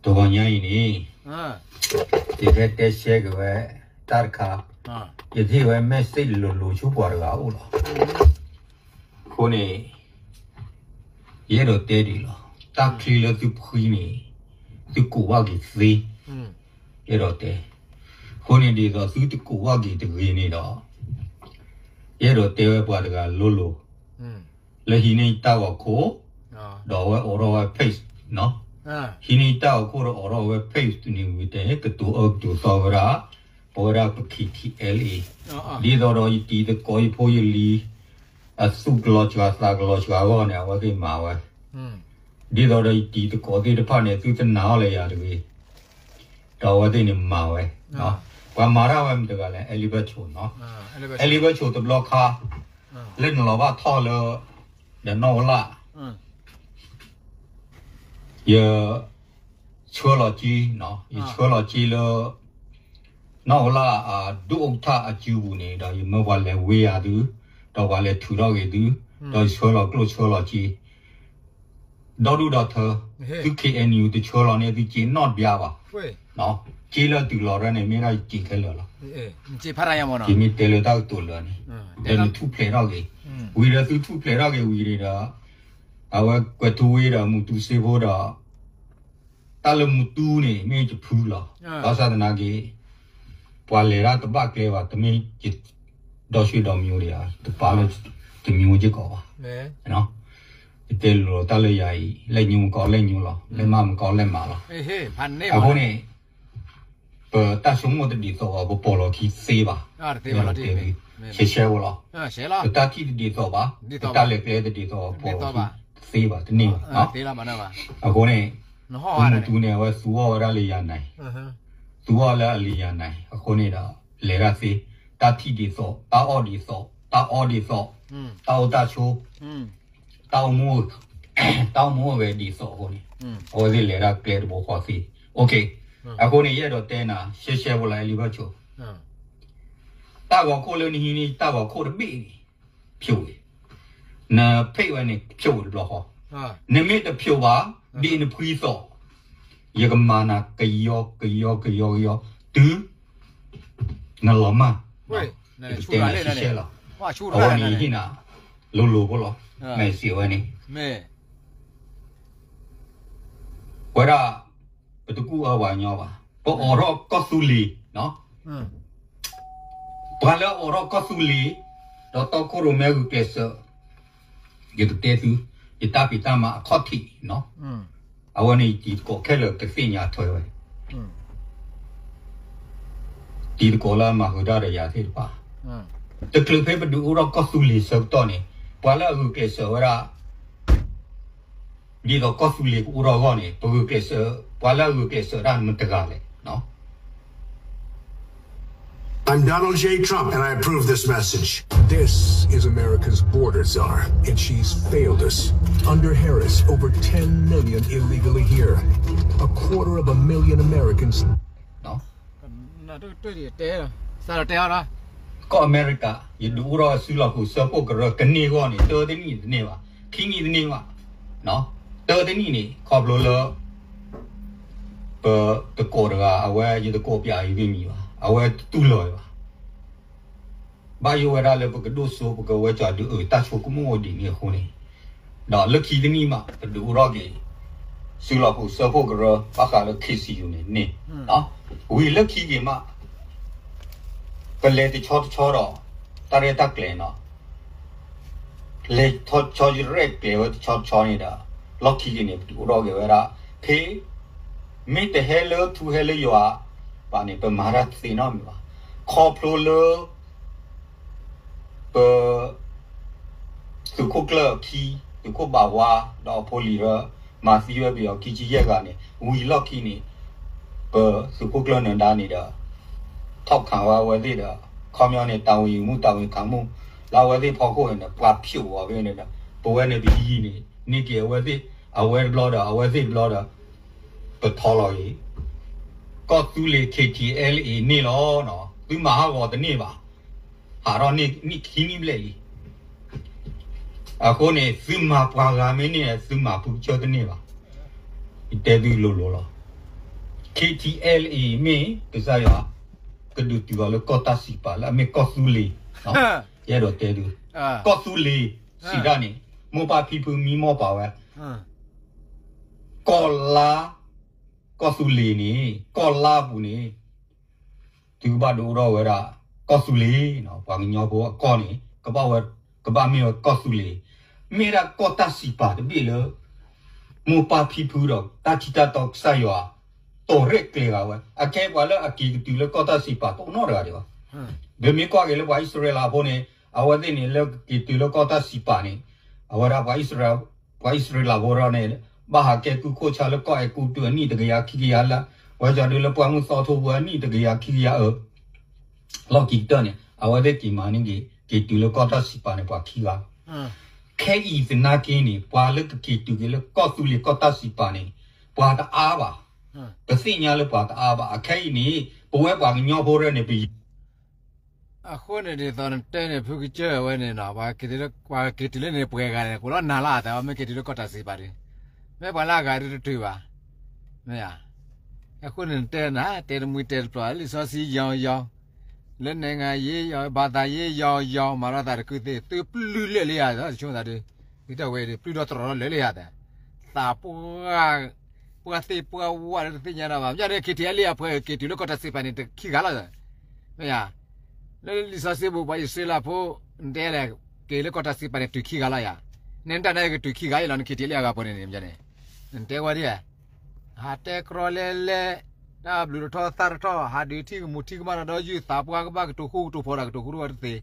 တဂီၤညါအံၤန့ၣ် ယကတဲရှဲက့ၤဝဲတၢ်တခါ, ယဟ့ၣ်ဝဲ message လိၤလိၤဆူပှၤတဂၤအိၣ်လီၤ. အဃိန့ၣ် ယအဲၣ်ဒိးတဲဒ်အံၤလီၤ. တၢ်ချံလၢသုဖှံန့ၣ် သုကိးဘၣ်က့ၤသ့, ယအဲၣ်ဒိးတဲ. အဃိန့ၣ် ဒ်သိးသုတကိးဘၣ်က့ၤတဂ့ၤန့ၣ်ဒီး ယအဲၣ်ဒိးတဲဝဲပှၤတဂၤလိၤလိၤ လၢဟံးန့ၢ်တၢ်ဂီၤခိၣ်, ဒီးအဝဲအိးထီၣ်ဝဲ page နီၤ, ဟံးန့ၢ်တၢ်ဂီၤခိၣ်ဒီးအိးထီၣ်ဝဲ page တနံၤဝံၤတဲ ကတိၤအၢကတိၤသီဝဲဒၣ် ပဝဲဒၣ်ပ K T L A ဒ်သိးဒီးယတံၤသကိးယဖိယလံၤ အသူၣ်ကလီၤစှၤသးကလီၤစှၤအဂီၢ်န့ၣ် အဝဲသ့ၣ်မၤဝဲ, ဒ်သိးဒီးယတံၤသကိးသ့ၣ်တဖၣ်န့ၣ် သုတနာ်အီၤလၢယၤတဂ့ၤ, ဒီးအဝဲသ့ၣ်န့ၣ်မၤဝဲ, ပှၤမၤတၢ်ဝဲမတၤတဂၤလဲၣ်, အဲလံဘၢၣ်ဆိးနီၤ, အဲလံဘၢၣ်ဆိးတဘျီခါ လၢနလီၤဘၣ်ထီၣ်လၢ ဒီးနီၢ်ဝလၢ် ယ ဆှၢလီၤက့, ယဆှၢလီၤက့လၢ နီၢ်ဝလၢ်အဒိၣ်အုၣ်ကထၣ်အစုပူၤန့ၣ် ဒီးယမၢပှၤလဲၤဝ့ယၤသု, ဒီးပှၤလဲၤထုးထီၣ်က့ၤသု, ဒီးယဆှၢလီၤကျိၣ်ဆှၢလီၤက့, ဒီဒူၣ်ဒီထၢ, သု K N U တဆှၢလီၤန့ၢ်သုက့နီတဘျါဘၣ်, က့လၢတုၤလီၤရၢန့ၣ် မ့ၢ်ဒၣ်ယက့ခဲလၢာ်လီၤ. ယမ့ၢ်တဲလၢတၢ်ကတိၤလၢာ်န့ၣ်, ဒီးနထူၣ်ဖျဲးထီၣ်က့ၤ, ဝံၤဒီးသုထူၣ်ဖျဲးထီၣ်က့ၤဝံၤန့ၣ်ဒီး အဝဲကွဲးထူဝ့ဒီးမူတူစ့ဖိဒီး တၢ်လၢမူတူန့ၣ် မ့ၢ်ယဖုလီၤ. ဘၣ်ဆၣ်သနာ်က့ ပှၤလဲၤတၢ်တဘၣ်ကျဲဘၣ်, တမ့ၢ်ယဒီဆွ့ဒီမံၤဒံးဧါ, တပာ်လၢတမံၤက့ၤကီးဘၣ်. ယတဲလိၤလိၤတၢ်လၢယၤအံၤ, လဲၣ်ညိမကီလဲၣ်ညိလီၤ, လဲၣ်မးမကီလဲၣ်မးလီၤ. အဃိန့ၣ် ပတၢ်ဆိကမိၣ်တဒ်သိးဘၣ်, ပပိာ်လီၤခံသ့ဘၣ်, တဲ ရှဲရှဲဖိလီၤ. ပတၢ်ထံၣ်တဒ်သိးဘၣ်, ပတၢ်လဲၤကျဲတဒ်သိးဘၣ်, ပိာ်လီၤခံသ့ဘၣ်, တန့ၢ်ဘၣ်. အဃိန့ၣ် မူတူန့ၣ် အဝဲသူအီၤဝဲဒၣ်လၢယၤနၤ, သူအီၤလၢအလံၤယၤနၤ, အဃိန့ၣ်ဒီး လဲၤတၢ်သ့, တၢ်ထံၣ်ဒ်သိး, တၢ်အီၣ်ဒ်သိး, တၢ်အီဒ်သိး, တၢ်အိၣ်တၢ်ဆိး, တၢ်အိၣ်မူ, တၢ်အိၣ်မူအိၣ်ဂဲၤဒ်သိးအဃိန့ၣ်, အဝဲသ့ၣ်လဲၤတၢ်ကျဲတဘိဃီသ့. အဃိန့ၣ် ယအဲၣ်ဒိးတဲနၤ ရှဲရှဲဖိလီၤ အဲလံဘၢၣ်ဆိး, တၢ်ဂီၤခိၣ်လၢနဟံးန့ၢ် တၢ်ဂီၤခိၣ်တဘ့ၣ်န့ၣ် ဖျိးဝဲ, နဖဲးဝဲန့ၣ် ဖျိးဝဲတဘျီဃီ, နမ့ၢ်တဖျိးဘၣ် ဒ်နဖှံသီး, ယကမၤနၤကယီကယီကယီကယီ, တုၤ နလီၤမၢ်, ယကတဲနၤရှဲရှဲလီၤ. အဝဲန့ၣ်ယဟ့ၣ်နၤ လိၤလိၤဖိလီၤ, မ့ၢ်စံးဝဲန့ၣ်, ဝဲဒၣ် ပတကူၣ်အၢပှၤကညီဘၣ်, ပအိးထီၣ်ကီၢ်သူလ့ၤ, ပှၤလၢအအိးထီၣ်ကီၢ်သူလ့ၤ, ဒီးတီခိၣ်ရိၣ်မဲဂုာ်ကျဲးစၢး, ယကတဲသု, ယတၢ်ဖံးတၢ်မၤအခီၣ်ထံး, အဝဲန့ၣ်ယတံၤသကိးခဲလၢာ်ကသ့ၣ်ညါထွဲဝဲ တံၤသကိးလၢအမၤဃုာ်တၢ်ဒီးယၤသ့ၣ်တဖၣ်, တချုးဖဲပဒုးအိၣ်ထီၣ်ကီၢ်သူလ့ၤဆၢကတီၢ်န့ၣ်, ပှၤလၢအဂုာ်ကျဲးစၢးဝဲဒၣ် ဒ်သိးကီၢ်သူလ့ၤကအိၣ်ထီၣ်အဂီၢ်န့ၣ် ပဂုာ်ကျဲးစၢး, ပှၤလၢအဂုာ်ကျဲးစၢးတၢ်မတၤတဂၤလဲၣ်. I'm Donald J. Trump, and I approve this message. This is America's border czar, and she's failed us. Under Harris, over ten million illegally here. A quarter of a million Americans ကီၢ်အမဲရကၤ ယဒုးအိၣ်ထီၣ်စုလီၢ်ခူၣ်စၢဖှိၣ်ကရၢကန့ၢ်အဂီၢ်န့ၣ် တၢတနံၣ်တန့ၢ်ဘၣ်, ခံနံၣ်တန့ၢ်ဘၣ်, တၢတနံၣ်န့ၣ် ခီဖျိလၢ ပတကိးတဂၤ အဝဲယတကိးပၠးအံၤဂ့ၢ်မံၤဘၣ်, အဝဲတတူၢ်လိာ်ဘၣ်. ဘၣ်ယိၣ်ဝဲဒၣ်လၢပကဒိၣ်စိ ပကဝဲကၠီဒုးအုးတၢ်ဆိကမိၣ်အိၣ်ဒ်န့ၣ်အဃိန့ၣ်, ဒီးလၢခံတနံၣ်မး ပဒုးအိၣ်ထီၣ်က့ၤ စုလီၢ်ခူၣ်စၢဖှိၣ်ကရၢ ဘၣ်ဃးလၢ K C U န့ၣ်န့ၣ်, ဝံၤလၢခံက့ၤမး ပလဲၤတဆီတဆီဒီး တၢ်ရဲၣ်တၢ်ကျဲၤနီၤ လဲၤဆီဆီယရဲၣ်ကျဲၤဝဲတဆီတဆီန့ၣ်ဒီး လီၢ်ခံက့ၤန့ၣ် ပဒုးအိၣ်ထီၣ်က့ၤဝဲဒၣ် ဖဲ မ့ၢ်တဟဲလၢထူဟဲလၢယွၤဘၣ်န့ၣ် ပမၤတၢ်တသ့နီတမံၤဘၣ်. ခီဖျိလၢ ပ သုးခိၣ်ကျၢၢ်အခံ သုးခိၣ်ဘၣ်ဝါ ဒီးအဖိလံၤရၢ မၤသံဝဲပယီၤခံဆံယဲၢ်ဂၤန့ၣ် ဝံၤလီၢ်ခံန့ၣ် ပသုးခိၣ်ကျၢၢ်နၢၤဒါန့ၣ်ဒီး ထီၣ်ခးဝဲအဝဲသ့ၣ်ဒီး ခီပညီန့ၣ် တာဝန်ယူမှု တာဝန်ခံမှု လၢအဝဲသ့ၣ်ဖီခိၣ်န့ၣ် ပှၤဖျိးအီၤဖဲန့ၣ်ဒီး ပဝဲန့ၣ်ပဟံးန့ၣ် န့ၢ်က့ၤအဝဲသ့ၣ် အဝဲတဘျီဒီး အဝဲသ့ၣ်တဘျီဒီး ပထီလီၤအံၤ ကီၢ်သူလ့ၤ K T L A န့ၣ်လီၤ. သုမၤဟးဂီၤတန့ၢ်ဘၣ်. ဟးထီၣ်န့ၢ်ခံနံၣ်ဘျဲၣ်လံ. အဃိန့ၣ် သုမၤပှၤဂၤမ့ၢ်န့ၢ် သုမၤဖုကစၢၢ်တန့ၢ်ဘၣ်. ယတဲသုလိၤလိၤလီၤ. K T L A မ့ၢ်ကစၢ်ယွၤ ကဒုးတုၤအီၤလၢကီၢ်တၢ်စံးပာ်လၢအမ့ၢ်ကီၢ်သူလ့ၤ, ယအဲၣ်ဒိးတဲဒုး, ကီၢ်သူလ့ၤစံးတၢ်န့ၣ် မိၢ်ပၢ်ဖံဖုမံမီၢ်ပာ်ဝဲ ကီၢ်လါ, ကီၢ်သူလ့ၤန့ၣ် ကီၢ်လါအပူၤန့ၣ် သုကဘၣ်ဒုးအိၣ်ထီၣ်ဝဲဒၣ် ကီၢ်သူလ့ၤ, ပှၤကညီဖိအကီၢ်န့ၣ် ကဘၣ်ဝဲ, ကဘၣ်မ့ၢ်ဝဲကီၢ်သူလ့ၤ, မ့ၢ်ဒၣ်ကီၢ်တၢ်စံးပာ်တဘ့ၣ်လၢ မိၢ်ပၢ်ဖံဖုဒီးတၢ်ထံတၢ်တီကစၢ်ယွၤ တီၤရဲၣ်ကျဲၤဂၤဝဲ, အခဲအံၤပှၤလၢအက့ၤကတုၤလၢကီၢ်တၢ်စံးပာ်တအိၣ်နီတဂၤဒံးဘၣ်. ပမ့ၢ်ကွၢ်က့ၤလၢပှၤအံၣ်စရ့လးဖိန့ၣ် အဝဲသ့ၣ်န့ၣ်လၢကက့ၤတုၤလၢကီၢ်တၢ်စံးပာ်န့ၣ် အဝဲဒၣ်ပှၤ ပှၤအံၣ်စရ့လးဖိဒီးန့ၣ် ဘၣ်ဟးကဲကုၢ်ခိၣ်ဆါလၢကီၢ်အဲၤကူပတူးအနံၣ်တကယၤခံကယၤလၢ, ပှၤကၠီဒုလၢပှၢ်မုၢ်သီထိပူၤအနံၣ်တကယၤခံကယၤအၢ လီၢ်ခံကတၢၢ်န့ၣ် အဝဲသ့ၣ်က့ၤမၤန့ၢ်က့ၤ က့ၤတုၤလၢကီၢ်တၢ်စံးပာ်န့ၣ် ပှၤခံဂၤ. ခဲအံၤသနာ်က့န့ၣ် ပှၤလၢကက့ၤတုၤက့ၤလၢကီၢ်သူလ့ၤကီၢ်တၢ်စံးပာ်န့ၣ် ပှၤတအါဘၣ်. ပသ့ၣ်ညါလၢပှၤတအါဘၣ်. အခဲအံၤန့ၣ် ပဝဲပှၤကညီဖိရဲၣ်န့ၣ် ပယီၤ အဃိန့ၣ်ဒ်သိးနတဲန့ၣ် ဖုကစၢၢ်ဝဲန့ၣ်နီၤ ပှၤက့ၤတုၤလၢန့ၣ် ပှဲၤဂၤန့ၣ် ကိးလီၤနၤလီၤအသး မ့ၢ်က့ၤတုၤလၢကီၢ်တၢ်စံးပာ်ဒီး မ့ၢ်ပှၤလၢအဂၤဒုးတတုၤဘၣ်. မ့ၢ်ဧါ. အဃိန့ၣ်နတဲနၤ တဲတမှံၤတဲတပျီၤ လံာ်စီဆှံယီၤယီၤ လၢနံၣ်ဂၤယ့ယီၤ ဘၣ်သးယ့ယီၤယီၤ မၤထီၣ်သးတကုသ့ သုပျုၢ်လၢာ်လံဧါ တဆိသးဒုး သုတဝဲဒုး ပျုၢ်ဒီးတြီၤလၢာ်လံဧါသး သးပှၢ် ပှၢ်သ့ၣ်ပှၢ်ဝၣ်လၢတသ့ၣ်ညါတၢ်ဘၣ် မ့ၢ်န့ၣ် ခံထံၣ်အဲလံအပှဲၤက့ၤတုၤလၢကီၢ်တၢ်စံးပာ်န့ၣ် တခံဂၤလီၤ. မ့ၢ်ဧါ. လၢလံာ်စီဆှံပူၤ ပှၤအံၣ်စရ့လးဖိ နတဲလဲၣ် က့ၤလၢကီၢ်တၢ်စံးပာ်န့ၣ် တုၤခံဂၤလီၤယၤ. နတၢ်န့ၣ်ကတုၤခံဂၤအံၤလီၤ နခံထံၣ်အဲလံအဂၤပှဲၤန့ၣ် မ့ၢ်န့ၣ် နတဲဝဲဒ် ဟးတဲကြီလဲလဲ တၢ်ဘျုးတထီသၣ်တထီ ဟးဒုးထံၣ်ကမူထံၣ်ကမၣ်ဒီးယုၢ်သးပှၢ်ကဘၣ်ကတိၤဃူကတိၤဖိး တၢ်ကတိၤဃူတဝဲတသ့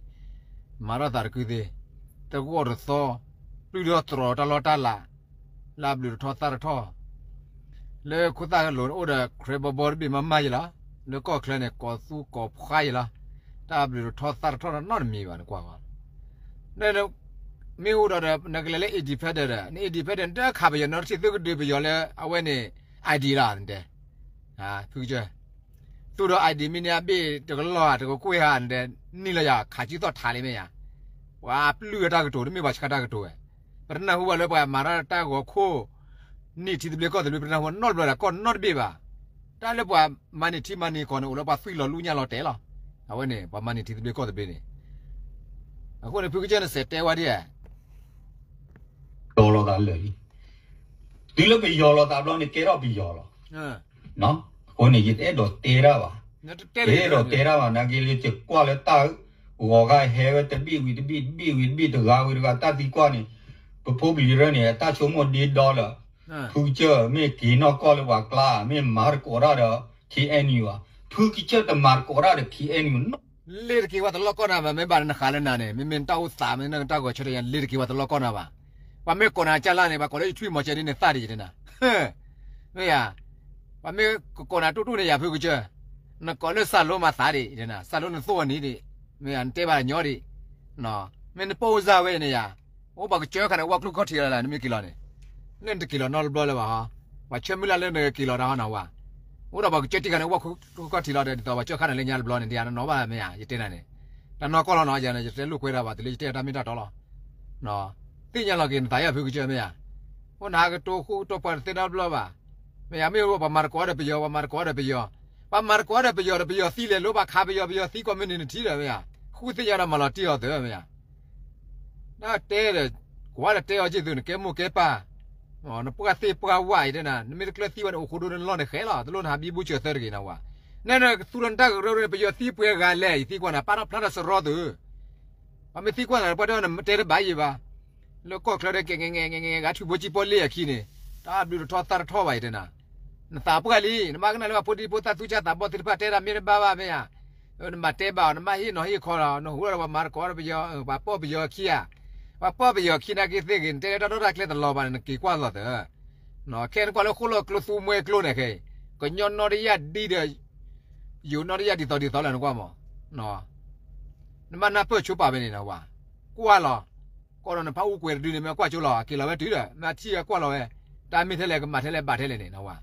မၤထီၣ်သးတကုသ့ တဂီၢ်တသီ ပျုၢ်ဒီးတြီၤတၢ်လီၢ်တၢ်လၤ လၢအဘျုးတထီသၣ်တထီ လၢခိၣ်သၣ်ကလိၤအိၣ်ဒီး ခရံာ်ဘီဘီတဘ့ၣ်မးမးယံၤလီၤ. လၢကီၢ်ချၢန့ၣ် ကိးသူကိးဖှါယံၤလီၤ. တၢ်ဘျုးတထီသၣ်တထီနီတမံၤဘၣ် နကွၢ်ဃီ မ့ၢ်အိၣ်ဒီး နကလဲၤလၢ independent ဒီး န independent တခးပယီၤနီတထံၣ် သုကဒုးပယီၤလၢအဝဲန့ၣ် ID လီၤ နတဲ ဖုကစၢၢ် သူၣ်ဒီး ID မ့ၢ်န့ၢ်အဘ့ၣ်တကလီၢ်ဧါ တကကွ့ၢ်ဧါ နတဲ နံၣ်လီၤယၤ ခးစုသီၣ်ထးလံမ့ၢ်ယၤ ပှၤပျုၢ်အတၢ်ကတိၤ တမ့ၢ်ပှၤဆှၢတၢ်ကတိၤဝဲ ပတနၢ်ဟူဘၣ်လၢပှၤမၤတၢ်တၢ်ဂီၤခိၣ် နံၣ်ထံသဘျ့ကီၢ်သဘျ့ ပတနၢ်ဟူနီတဘျီဒီး ကီၢ်နီတဘ့ၣ်ဘၣ်. တၢ်လၢပှၤမၤန့ၢ်ထံမၤန့ၢ်ကီၢ်န့ၣ် အိၣ်လၢပှၤသွံၣ်လီၤလူညၣ်လီၤတဲာ်လီၤ. အဝဲန့ၣ် ပှၤမၤန့ၢ်ထံသဘျ့ကီၢ်သဘျ့န့ၣ် အဃိန့ၣ် ဖုကစၢၢ်န့ၣ် စဲးတဲဝဲဒ် ယီၤလီၤသးလၢာ်လံ. တုၤလၢပယီၤလီၤသးဘျီန့ၣ် ကဲထီၣ်ပယီၤလီၤ. အဃိန့ၣ် ယတအဲၣ်ဒိးတဲတၢ်ဘၣ်. ယတအဲၣ်ဒိးတဲတၢ်ဘၣ် နာ်က့လၢယကွၢ်လၢတၢ် ဂီၤဂၤဟဲဝဲတဘ့ၣ်ဝံၤတဘ့ၣ် တဘ့ၣ်ဝံၤတဘ့ၣ် တဂၤဝံၤတဂၤ တၢ်သံကွၢ်န့ၣ် ပဖိပလံၤရဲၣ်န့ၣ် တၢ်ဆိကမိၣ်ဒ့ဒီလၢာ် ဖုကစၢၢ်မ့ၢ်က့ၤနီၢ်ကီၢ်လၢပှၤကျါ မ့ၢ်မၤသကိးတၢ်ဒီး K N U ဧါ. ဖုကစၢၢ်တမၤသကိးတၢ်ဒီး K N U နီၢ် လ့ၤတက့ၤဝဲတလီၢ်ကီၢ်နၤဘၣ် မ့ၢ်ဘၣ်နဃးလၢနၤန့ၣ် မ့မ့ၢ်နတၢ်အိၣ်သး မ့ၢ်နတၢ်ဂီၤဆၢထၢၣ်ညါ လ့ၤတက့ၤဝဲတလီၢ်ကီၢ်နၤဘၣ်. ပှၤမ့ၢ်ကိးနၤကၢ်လၢ်န့ၣ် ပှၤကိးလၢယထွံၣ်မီၤကဲဒ်န့ၣ်သၣ်ဒံး ယတဲနၤ မ့ၢ်ဧါ. ပှၤမ့ၢ်ကကိးနၤတူၢ်တူၢ်န့ၣ် ယၤဖုကစၢၢ် နကိးလၢစၢ်လိမၤသးဒံး ယတဲနၤ စၢ်လိနသိၣ်အနံၤဒံး မ့ၢ်ဧါ နတဲဘၣ်ညီဒံး မ့ၢ်နပိၢ်စၢ်ဝဲန့ၣ်ယၤ အိၣ်ပှၤကစၢၢ်ခါန့ၣ် ဝဲကျိခီၣ်ထံးလီၤလၢနမ့ၢ်က့ၤလီၤန့ၣ် လၢနတက့ၤလီၤနီတဘျီလၢၤဘၣ်ဟီ ပှၤဆၢမုၢ်လၢ်လၢနကက့ၤလီၤတၢ်ဟီနဝၤ အိၣ်ဒီးပှၤကစၢၢ်တံၢ်ခါန့ၣ် ဝဲကျိခီၣ်ထံးလီၤဒီး ဒ်သိးပှၤကစၢၢ်ခါန့ၣ်လၢညါတဘျီန့ၣ် ဒ်ယၤနနီၢ်ဘၣ်မ့ၢ်ဧါ ယတဲနၤန့ၣ် တၢ်နီၢ်ကီၢ်လီၤနီၤ ယၤန့ၣ် ယတဲလိာ်ကွဲဒၣ်ဘၣ် တုၤလၢယတဲတၢ်မ့ၢ်တၢ်တီလီၤ သ့ၣ်ညါလီၤက့ၤနသးယၤဖုကစၢၢ်မ့ၢ်ဧါ အိၣ်နဟးကတိၤဃူကတိၤပှၤတသ့နီတဘျီဘၣ် မ့ၢ်ဧါ မ့ၢ်အိၣ်ပှၤမၤသကိးဒီးပယီၤ ပှၤမၤသကိးဒီးပယီၤဒီးပယီၤသံလဲၣ် လိၣ်ဘၣ်ခးပယီၤ ပယီၤသံကွၢ်မ့ၢ်န့ၣ်နထံၣ်ဒီးမ့ၢ်ဧါ ဃုသ့ၣ်ညါဒီးမၤလီၤတံၢ်အီၤသၢမ့ၢ်ဧါ နတဲဒီး ကွၢ်ဒီးတဲအီၤက့ၤသု နကဲမိၢ်ကဲပၢ် နပှၢ်သ့ၣ်ပှၢ်ဝၣ်အံၤတဲနၤ နမ့ၢ်တကျၢၤသံဝဲန့ၣ် အိၣ်ဃိဒိနလီၢ်န့ၣ်ဃဲလီၤ တလိၣ်နဟးဘံဘူစၢၤသၢတဂ့ၤနဝၤ နဲနသူၣ်လီၤနတၢ်ကရၢန့ၣ် ပယီၤသံပှဲၤဂၤလဲၣ် ယသံကွၢ်နၤ ပာ်ထီၣ်ဖျါထီၣ်စရီသု ပှၤမ့ၢ်သံကွၢ်နၤ ပှၤတဲနတဲတဘၣ်ယံၤဘၣ် လၢကီၢ်ချၢဒီးကဲကဲကဲကဲ ဂၤထွံၣ်ဘိကံၢ်ပီလ့ၣ်အခံန့ၣ် တၢ်ဘျုးတထီသၣ်တထီဘၣ်ယတဲနၤ နသးပှၢ်လံ နဘၣ်ကနၣ်လၢပှၤဖိဒံဖိသၣ်သူၣ်စၢ်သးဘီၣ်သ့ၣ်တဖၣ်တဲတၢ်မ့ၢ်တဘၣ်ဘၣ်မ့ၢ်ဧါ နမၤတဲဘၣ်အီၤ နမ့ၢ်ဟ့ၣ်နီၤဟ့ၣ်ခီလီၤ နဟူးဒီးပှၤမၤသကိးဒီးပယီၤ ပှၤပိာ်ပယီၤခံဂၤ ပှၤပိာ်ပယီၤခံနာ်က့သ့ၣ်ဂ့ၤ နတဲလၢတၢ်ဒိၣ်တၢ်ကျဲတလီၤဘၣ်န့ၣ် နက့ၤကွၢ်လီၤသၢ ခဲနကွၢ်လၢဃိၣ်လီၢ်ကျိသူမှဲကျိန့ၣ်ခဲအံၤ ကညီနီၣ်တယၣ်ဒ်ဒီး ယိၤနီၣ်တယၣ်ဒ်သိးဒ်သိးလၢနကွၢ်မး နဘၣ်နၢ်ပၢၢ်ဆိပာ်ဝဲန့ၣ်နဝၤ ကွၢ်လီၤ ကီးဒီးနဖးအူကွဲးတဒုန့ၣ် မ့ၢ်ကွၢ်ကၠိလီၤ က့ၤလီၤဝဲတုၤဒီး မ့ၢ်ထံၣ်အကွၢ်လီၤဝဲ တၢ်မ့ၢ်ထဲလဲၣ်ကမၤထဲလဲၣ်ဘၣ်ထဲလဲၣ်န့ၣ်နဝၤ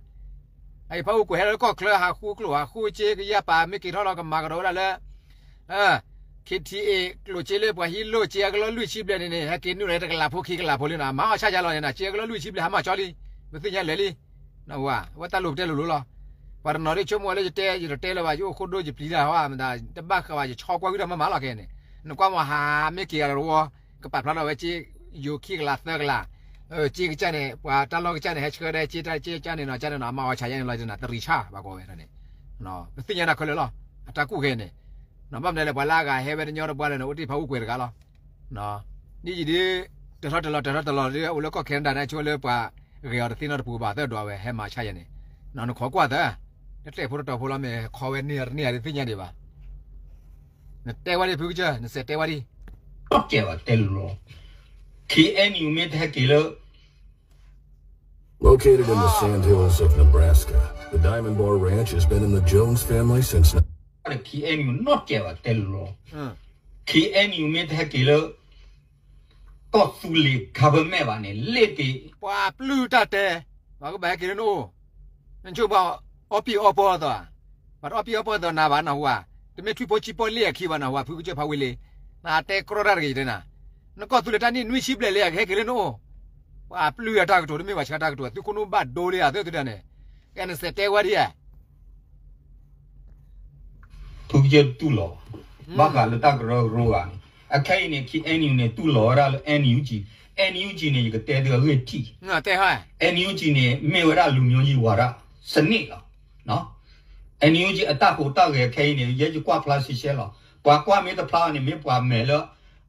အအံၤဖးအူကွဲးဟဲလၢကီၢ်ချၢ ဟးဃူကျိၣ်ဟးဃူစ့ကယၢ်ပာ် မ့ၢ်က့ၤထီၣ်လီၤကမၤကဒီးဝဲဒၣ်လၢ K T A ကျိၣ်စ့လၢပှၤဟံးလိၢ်စ့အကလီၢ်လွံၢ်ဆံဘျဲၣ်န့ၣ်န့ၣ် ဟဲက့ၤနုာ်လီၤတကလးဖိခံကလးဖိလံနီၤ မၤအီၣ်ဆၣ်ယါလီၤန့ၣ် စ့အကလီၢ်လွံၢ်ဆံဘျဲၣ် ဟးမၤကၠီလံ ပသ့ၣ်ညါလၢာ်လံ နဝၤ အဝဲတၢ်လိၤပတဲလိၤလိၤလီၤ ပှၤတနီၤဒ်ဆိကမိၣ်လၢယတဲ ယတတဲလၢၤဘၣ် ယအိၣ်ခိၣ်ဒိၣ်ယပျံၤတၢ်ဟီမတၤ တဘၣ်ဃးဘၣ် ယဆီကွၢ်ဂံၢ်ထီၣ်မးမးလီၤခဲန့ၣ် နကွၢ်မ့ၢ်ဟးမ့ၢ်က့ၤဂၤတဝီ ကပာ်ဖျါထီၣ်ဝဲက့ ယိၤခံကလးသၢကလး က့ကစၢ်န့ၣ် ပှၤတၢ်လီၢ်ကစၢ်န့ၣ် ဟဲဆှၢဒၣ်က့တၢ်က့ကစၢ်န့ၣ်နီၤ ကၢ်န့ၣ်နီၤ အမါအီၣ်ဆါယါန့ၣ်လီၤ ယတနၤတရံးဆၣ်ဘၣ်ကီဝဲဒၣ်န့ၣ် ပသ့ၣ်ညါတၢ်ခဲလၢာ်လီၤ အတၢ်ကူၣ်ခဲန့ၣ် ဘၣ်မနုၤလဲၣ် ပှၤလၢအဂၤဟဲဝဲတညီတပှၢ်လၢန့ၣ် အိၣ်တ့ၢ်ဖးအူကွဲၤတဂၤလီၤ ဒ်ယံၤဒ် တထီၣ်တလီၤ တထီၣ်တလီၤဒ် အိၣ်လၢကီၢ်ခဲနဒၤန့ၣ် ဆိလၢပှၤဂဲၤအီၤတသ့နီတပူၤဘၣ် သၢဒွးဝဲ ဟဲမၤဆါယဲန့ၣ် နခိးကွၢ်သၢ တတဲာ်ဖိတတီၤဖိလီၤ မ့ၢ်ခီဝဲန့ၢ်တန့ၢ်ဧါတသ့ၣ်ညါဒံးဘၣ် နတဲဝဲဒ်ဖုကစၢၢ် နစဲးတဲဝဲဒ် ကဲဝဲတဲလီၤ ခ့အဲၣ်ယူၣ် မ့ၢ်တဟဲက့ၤလၢ Located in the Sandhills of Nebraska, the Diamond Bar Ranch has been in the Jones family since ခ့အဲၣ်ယူၣ် နီၢ်ကဲဝဲတဲလီၤ ခ့အဲၣ်ယူၣ် မ့ၢ်တဟဲက့ၤလၢ ကီၢ်သူလ့ၤ government ဘၣ်န့ၣ် လ့ၣ်က့ၤ ပှၤပျုၢ်တၢ်တဲ ပှၤကဘၣ်ဟဲက့ၤလၢနအိၣ် နဆိပှၤအီပံၣ်အီပီၢ်အသိး ပှၤတအီပံၣ်အီပီၢ်အသိးနၤဘၣ်နၢ်ဟူဧါ တမ့ၢ်ထွံၣ်ဖိဆံးပီၢ်လ့ၣ်အခံဘၣ်နၢ်ဟူဧါ ဖုကစၢၢ်ဖးဝ့လ့ နတဲကြီတၢ်တဂ့ၤယတဲနၤ နကီၢ်သူလ့ၤတၢ်နံၣ်နွံဆံဘျဲၣ်လံဧါ ကဟဲက့ၤလၢနအိၣ် ပှၤပျုၢ်အတၢ်ကတိၤ တမ့ၢ်ပှၤဆှၢတၢ်ကတိၤ သုးခိၣ်နူာ်ဘၣ်ဒိလံဧါ သုတဒၢန့ၣ် ကဲနစဲးတဲဝဲဒ်ဧါ ဖုကစၢၢ်တူၢ်လီၤ ဘၣ်ဃးလၢတၢ်ကရၢကရိဂၤန့ၣ် အခဲအံၤန့ၣ် ခ့အဲၣ်ယူၣ် န့ၣ် တူၢ်လီၤဝဲဒၣ်လၢ NUG NUG န့ၣ် ယကတဲသုအဂ့ၢ်ထံၣ် NUG န့ၣ် မ့ၢ်ဝဲဒၣ် လူမျိုးရေးဝါဒ စနစ်လီၤ NUG အတၢ်ဟူးတၢ်ဂဲၤခဲအံၤန့ၣ် ယဲယကွၢ်ဖျါရှဲရှဲလီၤ ပှၤကွၢ်မ့ၢ်တဖျါန့ၣ် မ့ၢ်ပှၤမဲာ်လၢ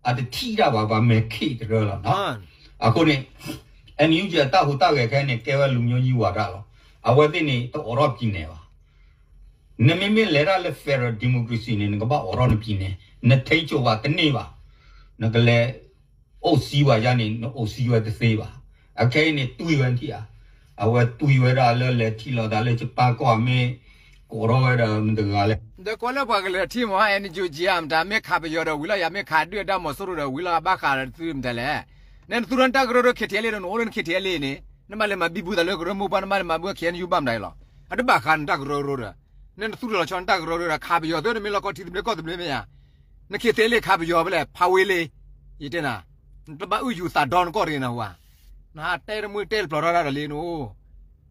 အတထံၣ်တၢ်ဘၣ် ပှၤမဲာ်ခံးတရၢလီၤ အဃိန့ၣ် NUG အတၢ်ဟူးတၢ်ဂဲၤခဲအံၤန့ၣ် ကဲဝဲ လူမျိုးရေးဝါဒ လီၤ အဝဲသ့ၣ်န့ၣ် တအိးထီၣ်ပံၤနဲၣ်ဘၣ် နမ့မ့ၢ်လဲၤတၢ်လၢ federal democracy န့ၣ် နကဘၣ်အိးထီၣ်နပံၤနဲၣ် နထိန်းချုပ် ဘၣ်တန့ၢ်ဘၣ် နကလဲၤ အိၣ်စံဝဲယါန့ၣ် နအိၣ်စံဝဲတသ့ဘၣ် အခဲအံၤန့ၣ် တွံၢ်ဝဲထံၣ်ဧါ အဝဲတွံၢ်ဝဲဒၣ်လၢလဲၤထံၣ်လိာ်သးလၢ ယပၢ်ကီၢ်မ့ၢ် ကိးထီၣ်ဝဲဒီးမတၤတဂၤလဲၣ် ဒီးကွၢ်လၢပှၤကလဲၤထံၣ်မ့ၢ် NUG မတၤ မ့ၢ်ခးပယီၤဒီးဝံၤလီၤယၤ မ့ၢ်ခးဒုၣ်အဒါမီၤစိရိၤဒီးဝံၤလီၤ ဘၣ်ဃးဒီးသုမတၤလဲၣ် နဲနသူၣ်ထီၣ်နတၢ်ကရၢကရိ ခ့ထံအဲလ့ ဒီးနအိၣ်လၢနခ့ထံအဲလ့န့ၣ် နဘၣ်လဲၤမၤဘံဘူသးလၢကရၢမိၢ်ပှၢ် နဘၣ်လဲၤမၤဘူ ခ့အဲၣ်ယူၣ် ဘၣ်မတၤအံၤလီၤ အတဘၣ်ဃးနတၢ်ကရၢကရိဒီး နဲနသူၣ်ထီၣ်လီၤဆီနတၢ်ကရၢကရိဒီး ခးပယီၤသု နမ့ၢ်လီၢ်ကီၢ်ထံသဘျ့ကီၢ်သဘျ့မ့ၢ်ဧါ နခ့ထံအဲလ့ခးပယီၤဖဲလဲၣ် ဖးဝ့လ့ ယတဲနၤ နတဘၣ်အုၣ်ယူၤသးဒီနကီၢ်တဂ့ၤနၢ်ဟူဧါ နဟးတဲတမုၢ်တဲတပျီၤထီၣ်တၢ်ဒီးလ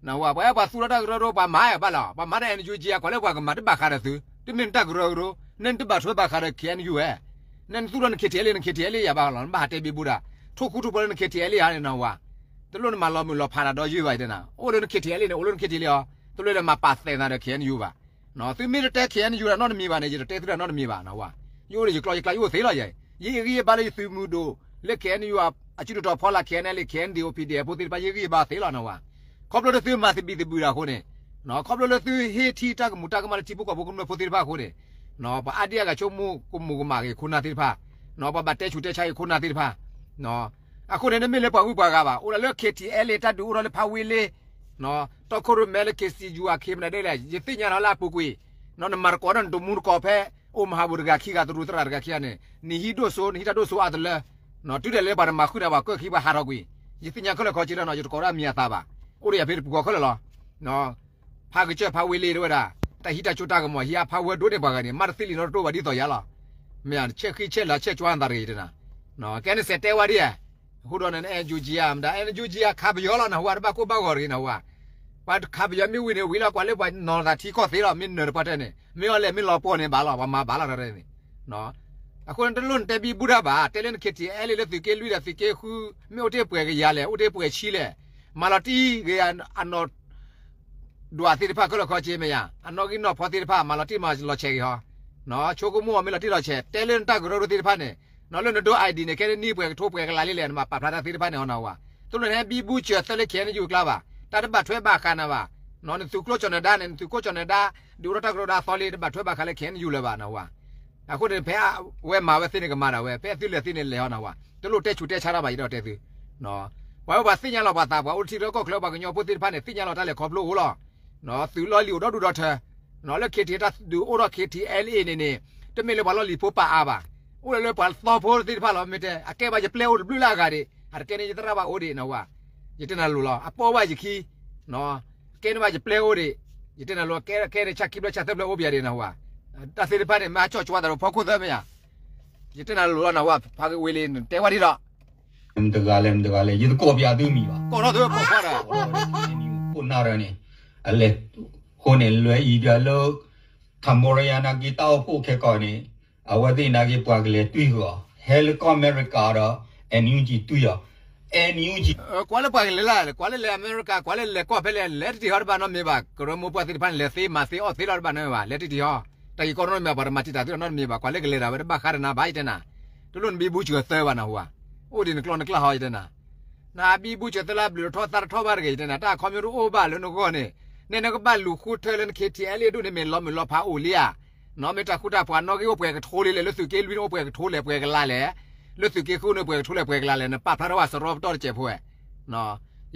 ံနအိၣ် နၢ်ဟူဧါ ပှၤအဲၣ်ပှၤသူၣ်ထီၣ်တၢ်ကရၢကရိ ပှၤမၤအဲၣ်ဘၣ်လီၤ ပှၤမၤတၢ် NUG ကွၢ်လၢပှၤကမၤတဘၣ်ဃးဒီးသု တမ့ၢ်နတၢ်ကရၢကရိ နဲနတဘၣ်ထွဲဘၣ်ဃးဒီး ခ့အဲၣ်ယူၣ် ဧါ နဲနသူၣ်ထီၣ်နခ့ထံအဲလ့ နခ့ထံအဲလ့ယၤဘၣ်လီၤ နဘၣ်ဟးတဲဘံဘူဒၣ် ထိၣ်ဃူထိၣ်ဖိးလၢနခ့ထံအဲလ့ဧါန့ၣ် နၢ်ဟူဧါ တလိၣ်နမၤလီၤမုၢ်လီၤဖးတၢ်ဒီးယုၢ်ဘၣ်ယတဲနၤ အိၣ်လၢနခ့ထံအဲလ့န့ၣ် အိၣ်လၢနခ့ထံအဲလ့အီၤ တလိၣ်လၢမၤပာ်သဲးနၤဒီး ခ့အဲၣ်ယူၣ် ဘၣ် သုမ့ၢ်တတဲ ခ့အဲၣ်ယူၣ် ဒီးနီတမံၤဘၣ်န့ၣ် ယတတဲသုဒၣ်နီတမံၤဘၣ်နၢ်ဟူဧါ ယအိၣ်ဒီးယကျီယကျါယအိၣ်သ့လီၤယၤ ယဟ့ၣ်ဂံၢ်ဟ့ၣ်ဘါလၢယသုးမုၢ်ဒိၣ် လၢ ခ့အဲၣ်ယူၣ် အစုဒုးတီၤဖီလာ် ခ့အဲၣ်ယူၣ် ခ့အဲၣ်ယူၣ် PDF ဖိသ့ၣ်တဖၣ် ယဟ့ၣ်ဂံၢ်ဟ့ၣ်ဘါသ့လီၤနၢ်ဟူဧါ ခီဖျိလၢသုမၤသဘံၣ်သဘုၣ်တၢ်အဃိန့ၣ် ခီဖျိလၢသုဟ့ၣ်ထံၣ်တၢ်ကမူးတၢ်ကမၣ်လၢထံဖိကီၢ်ဖိကမျၢၢ်ဖိသ့ၣ်တဖၣ်အဃိန့ၣ် ပှၤအါဒံအါဂၤဆိကမိၣ်ကမူးကမၣ်က့ၤခိၣ်နၢ်သ့ၣ်တဖၣ် ပှၤဘၣ်တဲဆူးတဲဆါက့ၤခိၣ်နၢ်သ့ၣ်တဖၣ် အဃိန့ၣ် နမ့ၢ်လၢပှၤဂုၤပှၤဂၤဘၣ် အိၣ်ဒၣ်လၢ ခ့ထံအဲလ့ တၢ်ဒုးအိၣ်ထီၣ်လၢဖးဝ့လ့ တီခိၣ်ရိၣ်မဲလၢ ခ့စံယူၤ အခ့မနုၤဒ်လဲၣ် ယသ့ၣ်ညါလီၤလၢအပူၤကွံာ် နမၤသကိးဒီးနတမူတကိးဖဲ အိၣ်မၤဟးဂူာ်တဂၤခံဂၤတရူးသရၣ်တဂၤခံဂၤန့ၣ် နဟံးဒိၣ်စိ နဟံးတၢ်ဒိၣ်စိအါတလၢ တုၤဒၣ်လဲာ်ပှၤတမၤဃုာ်နၤ ပှၤကၢၢ်ခံပှၤဟးထီၣ်ကွံာ် ယသ့ၣ်ညါခဲလၢာ်ခဲဆ့ဒီး ယတကိးဒၣ်မံၤအသးဘၣ် အိၣ်ဒီးယၤဖဲတပူၤဃီခဲလၢာ်လီၤ ဖးကစၢၢ်ဖးဝ့လ့တဝဲဒၣ် တၢ်ဟံးတၢ်ကၠိတၢ်ကမီၤ ဟံးအါဖးဝဲဒိၣ်န့ၢ်ပှၤဂၤန့ၣ် မ့ၢ်တသ့လံာ်နီတတိၢ်ဘၣ်ဒ်သိးယၤလီၤ မ့ၢ်ဆဲးဃံဆဲးလၤဆဲးကၠွါနသးတဂ့ၤယတဲနၤ ကဲနစဲးတဲဝဲဒ်ဧါ အဃိဒီးန NUG ဧါ မတၤ NUG ဧါ ခးပယီၤလီၤနၢ်ဟူဧါ တဘၣ်ကိၢ်ဘၣ်ဂီၤတဂ့ၤနၢ်ဟူဧါ ပှၤခးပယီၤမ့ၢ်ဝံၤန့ၣ် ဝံၤလီၤကွၢ်လၢပှၤနီၤသးထံကီၢ်သ့လီၤ မ့ၢ်နၢၤတပှၢ်တၢၢ်န့ၣ် မ့ၢ်အီၤလဲၣ်မ့ၢ်လီၤပှီၢ်န့ၣ်ဘၣ်လီၤ ပှၤမၤဘၣ်လီၤတၢ်န့ၣ် အဃိန့ၣ် တလိၣ်နတဲဘံဘူတၢ်ဘၣ် တဲလၢန ခ့ထံအဲလ့ လၢသုးက့လွံၢ်ဒီးသုးက့ဃု မ့ၢ်အိၣ်တ့ၢ်ပှဲၤကယၤလဲၣ် အိၣ်တ့ၢ်ပှဲၤဆံလဲၣ် မၤလီၤတံၢ်ဂ့ၤအနီၢ် ဒွးသ့ၣ်တဖၣ်ခဲလၢာ်ခဲဆ့မ့ၢ်ယါ အနီၣ်ဂံၢ်နီၣ်ဖီသ့ၣ်တဖၣ် မၤလီၤတံၢ်မၤလီၤဆဲးက့ၤဟီ ဆိကမိၣ်အီၤမ့ၢ်လီၤတံၢ်လီၤဆဲး တဲလၢနတၢ်ကရၢကရိသ့ၣ်တဖၣ်န့ၣ် လၢနဒိ ID န့ၣ် ကဲနနံၣ်ပှဲၤကထိပှဲၤကလးလံလဲၣ် နဘၣ်ပာ်ဖျါတၢ်သ့ၣ်တဖၣ်န့ၣ်ဟီနၢ်ဟူဧါ တလိၣ်နဟဲဘံဘူစၢၤသၢလၢ ခ့အဲၣ်ယူၣ် အကျါဘၣ် တၢ်တဘၣ်ထွဲဘၣ်ဃးနၤဘၣ် နသုးကျိၤကၠီၣ်နဲၤဒါန့ၣ် နသုးကျိၤကၠီၣ်နဲၤဒါ ဒုးအိၣ်ထီၣ်တၢ်ကရၢကရိအသီလံ တဘၣ်ထွဲဘၣ်ဃးလၢ ခ့အဲၣ်ယူၣ် လၢၤဘၣ်နၢ်ဟူဧါ အဃိန့ၣ် ဖဲအဝဲမၤဝဲသ့န့ၣ် ကမၤဒၣ်ဝဲ ဖဲအသုလဲၤသ့န့ၣ် လဲၤဟီနၢ်ဟူဧါ တလိၣ်တဲဆူးတဲဆါတၢ်ဘၣ် ယအဲၣ်ဒိးတဲသု ပှၤဝဲပှၤသ့ၣ်ညါလီၤပှၤသး ပှၤအိၣ်လၢထံချၢကီၢ်ချၢ ပှၤကညီဖိသ့ၣ်တဖၣ်န့ၣ် သ့ၣ်ညါလီၤတၢ်လဲၤခီဖျိအိၣ်လီၤ သုးလီၢ်လံၤအိၣ်ဒီဒူၣ်ဒီထၢ လၢ ခ့ထံ တၢ်ဒုးအိၣ်ထီၣ် ခ့ထံအဲလ့န့ၣ်န့ၣ် တမ့ၢ်လၢပှၤလီၢ်လံၤဖိပာ်အါဘၣ် အိၣ်လၢလၢပှၤသီဖိသ့ၣ်တဖၣ်လီၤ မ့ၢ်တဲ အကဲဘၣ်ယပျဲၢ်အိၣ်တဘျုးလၢအဂၤဒံး အတကဲန့ၣ်ယသရၣ်ဘၣ်အိၣ်ဒံးနၢ်ဟူဧါ ယတဲနၤလိၤလီၤ အပိာ်ဘၣ်ယခံ ကဲန့ၣ်ဘၣ်ယပျဲၢ်အိၣ်ဒံး ယတဲနၤလိၤ ကဲကဲန့ၣ်ဆၣ်ခံဘျဲၣ်ဆၣ်သၢဘျဲၣ်အိၣ်ပယၤဒံးနၢ်ဟူဧါ တၢ်သ့ၣ်တဖၣ်န့ၣ် မ့ၢ်အကၠီၣ်ကၠွါသးဒီးဖီခိၣ်သၢမ့ၢ်ဧါ ယတဲနၤလိၤလီၤနၢ်ဟူဧါ ဖးကဝ့ၤလံ နတဲဝဲဒ်ဒီး မတၤတဂၤလဲၣ် မတၤတဂၤလဲၣ် ယတကိးပယၤသုမံၤဘၣ် ကိးထီၣ်သုကိးကွၢ်ဒီး ခိၣ်နၢ်ရၢန့ၣ် အလဲၤ အဃိန့ၣ် လွဲအံၤဒီးလၢ Cambodia နာ်က့ တၢ်အိၣ်ဖှိၣ်ခဲကီးန့ၣ် အဝဲသ့ၣ်နာ်က့ ပှၤကလဲၤတွံၢ်ဃုာ်အီၤ ဟဲလၢကီၢ်အမဲရကၤဒီး NUG တွံၢ်အီၤ NUG ကွၢ်လၢပှၤကလဲၤလၢ ကွၢ်လၢလဲၤအမဲရကၤ ကွၢ်လၢလဲၤကီၢ်ဖဲလဲၣ် လဲၤတထံၣ်ဟီတဘၣ်နီတမံၤဘၣ် ကရၢမိၢ်ပှၢ်သ့ၣ်တဖၣ်န့ၣ် လဲၤသ့မၤသ့အီၣ်သ့လီၤတဘၣ်နီတမံၤဘၣ် လဲၤတထံၣ်ဟီ တၢ်ဂ့ၢ်ကီနီတမံၤဘၣ် ပှၤတမၤတံာ်တာ်သ့ဒီးနီတမံၤဘၣ် ကွၢ်လၢကလဲၤဒၣ်ဝဲတဘၣ်ဃးဒီးနၤဘၣ် ယတဲနၤ တလိၣ်နဘံဘူစၢၤသၢဘၣ်နဟူဧါ အိၣ်ဒံးနကျီၢ်နကျၢ်ဟီ ယတဲနၤ နဟးဘံဘူစၢၤသၢလၢအဘျုးတထီၣ်သးတထီၣ်ဘၣ်တဂ့ၤ ယတဲနၤ တၢ်အခီပညီတအိၣ်ဘၣ်လၢနဂီၢ်န့ၣ် နဲနကဘၣ်လူၤဃုထၢလၢန KTLA ဒိၣ်န့ၣ် မ့ၢ်လီၤမုၢ်လီၤဖးအိၣ်လံဧါ နီၢ်မ့ၢ်တၢ်ဃူတၢ်ဖိးနီၣ်ဂံၢ်အိၣ်ပှဲၤကထိလံလဲၣ် လၢသုးက့လွံၢ်န့ၣ်အိၣ်ပှဲၤကထိလဲၣ်ပှဲၤကလးလဲၣ် လၢသုးက့ဃုန့ၣ်အိၣ်ပှဲၤကထိလဲၣ်ပှဲၤကလးလဲၣ် နပာ်ဖျါထီၣ်ဝဲစရီပတီၢ်တစဲးဖိဝဲ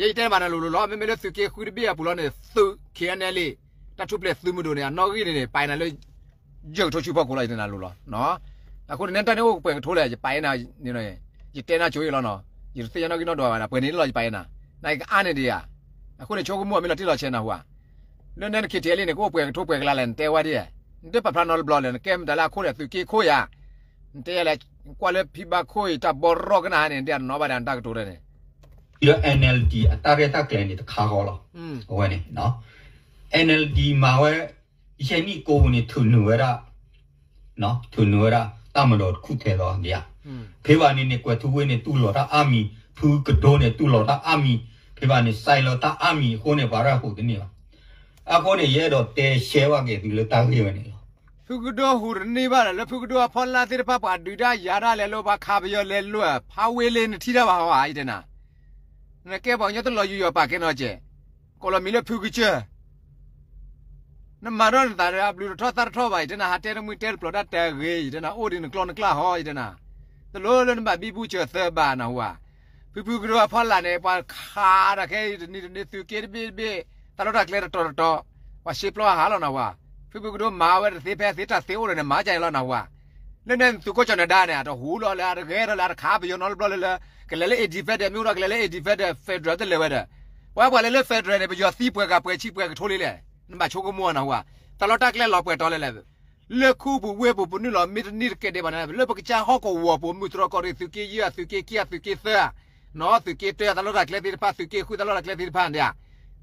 ယဲယတဲနၤဘၣ်နၤလိၤလိၤလီၤ မ့မ့ၢ်လၢသုးက့ဃုတဘ့ၣ်အပူၤလီၤန့ၣ် သုး KNLA တၢ်ထူၣ်ဖျဲးသုးမုၢ်ဒိၣ်န့ၣ် အနီၣ်ဂံၢ်န့ၣ်န့ၣ် ပာ်နၤလၢ ယကထိဆူဖီခိၣ်လီၤ ယတဲနၤလိၤလီၤ. အဃိန့ၣ် နဲတၢ်န့ၣ်အိၣ်ပှဲၤကထိလဲၣ် ယပာ်အါနၤ ယတဲနၤကၠိအံၤလီၤနီၤ ယတသ့ၣ်ညါနီၣ်ဂံၢ်နီၣ်ဒွးဘၣ် ပှဲၤန့ၣ်လီၤ ယပာ်အါနၤ နကအါန့ၣ်ဒံးဧါ အဃိန့ၣ် ဆိကမိၣ်အမ့ၢ်လီၤတံၢ်လီၤဆဲးနဟူဧါ လၢနဲန KTLA န့ၣ် ကအိၣ်ပှဲၤကထိပှဲၤကလးလဲၣ် နတဲဝဲဒ် နတပာ်ဖျါနီတဘျီလဲၣ် နကဲမတၤလၢအခိၣ်ဒီးသုးက့ခိၣ်ယၤ နတဲယၤလဲၣ် ကွၢ်လၢဖံဘၣ်ခိၣ်အံၤ တၢ်ဘီရီကနၣ်ဟါန့ၣ် နတဲအနီၣ်ဘၣ်ဒီးနတၢ်ကတိၤတၢ်န့ၣ် ဒီး NLD အတၢ်ရဲၣ်တၢ်ကျဲၤန့ၣ်တခါဃီလီၤ. အဝဲန့ၣ် NLD မၤဝဲ ယဆဲနံၣ်ကိးပူၤန့ၣ် ထုးနုာ်ဝဲဒၣ် ထုးနုာ်ဝဲဒၣ် တၢ်မၤဒီးတခူၣ်ထဲလီၤဒ်ဧါ. ဖဲဘၣ်န့ၣ်န့ၣ် ကွဲးထူဝ့ၣ်န့ၣ် တူၢ်လိာ်တၢ်အါမံၤ, ဖုကဒိန့ၣ် တူၢ်လိာ်တၢ်အါမံၤ, ဖဲဘၣ်န့ၣ် စဲးလီၤတၢ်အါမံၤအဃိန့ၣ် ပှၤရဲၣ်ဟူးတန့ၢ်ဘၣ်. အဃိန့ၣ် ယအဲၣ်ဒိးတဲရှဲဝဲက့ၤသုလၢတၢ်ဂ့ၢ်ဝဲန့ၣ်လီၤ. ဖုကဒိဟူးတန့ၢ်ဘၣ်ဒီး လၢဖုကဒိအဖီလာ်သ့ၣ်တဖၣ် ပှၤဒုးတၢ်ယၤတၢ်လဲၤလိာ် ပှၤခးပယီၤလဲၤလိာ် ဖးဝ့လ့နထံၣ်တၢ်ဘၣ်ဟီဧါ ယတဲနၤ နကဲပှၤကညီတလီၤယူၤယီၤပာ်ကဲနီၤကဲး, ကိးလီၤမံၤလၢဖုကစၢၢ်, နမၤထီၣ်နသးဒီးအဘျုးတထီၣ်သးတထီၣ်ဘၣ်, ယတဲနၤ ဟးတဲတမှံတဲတပျီၤတၢ်တဲဂ့ၤ, ယတဲနၤ အိၣ်ဒံးနကျီၢ်နကျၢ်ဟီ, ယတဲနၤ, တလိၣ်လၢနဘၣ်ဘံဘူစၢၤသၢဘၣ်နဟူဧါ, ဖုဖုကဒိအဖီလာ်န့ၣ် ပှၤခးတၢ်ခဲအံၤတနံၤတနံၤ သုးက့တဘ့ၣ်တဘ့ၣ်, တၢ်လီၢ်တၢ်ကျဲတတီၤတတီၤ, ပှၤရှဲပျီဟးလီၤနဟူဧါ, ဖုဖုကဒိမၤဝဲတသ့ဖဲသ့တၢ်သ့အိၣ်ဒီးန့ၣ် မၤကၢ်န့ၣ်လီၤနဟူဧါ, လၢန့ၣ်သုးခိၣ်ကၠီၣ်နဒါန့ၣ် အတဟူလီၤလၢအတဂဲၤထီၣ်လၢအတခးပယီၤနီတဘျီလၢလၢ, ကလဲၤလၢ independent မ့ၢ်အိၣ်ဒီးကလဲၤလၢ independent federal တလဲၤဝဲဒီး, ပှၤပှၤလဲၤလၢ federal န့ၣ် ပယီၤသံပှဲၤဂၤပှဲၤဆံပှဲၤကထိလံလဲၣ်, နဘၣ်ဆိကမိၣ်နဟူဧါ, တၢ်လီၢ်တၢ်ကျဲလီၤပှဲၤတီၤလဲၣ်လဲၣ်, လၢခူပူၤဝ့ၢ်ပူၤ ပနုာ်လီၤမ့ၢ်တနံၣ်တကဲဒံးဘၣ်န့ၣ် လၢပကစၢ်ဟီၣ်ကဝီၤပူၤ မုၢ်တြီၢ်ကီၢ်ရ့ၣ် သုးက့ယဲၢ် သုးက့ခံ သုးက့သၢ, နီၢ် သုးက့တၢ တၢ်လီၢ်တၢ်ကျဲသ့ၣ်တဖၣ် သုးက့ဃု တၢ်လီၢ်တၢ်ကျဲသ့ၣ်တဖၣ်န့ၣ်,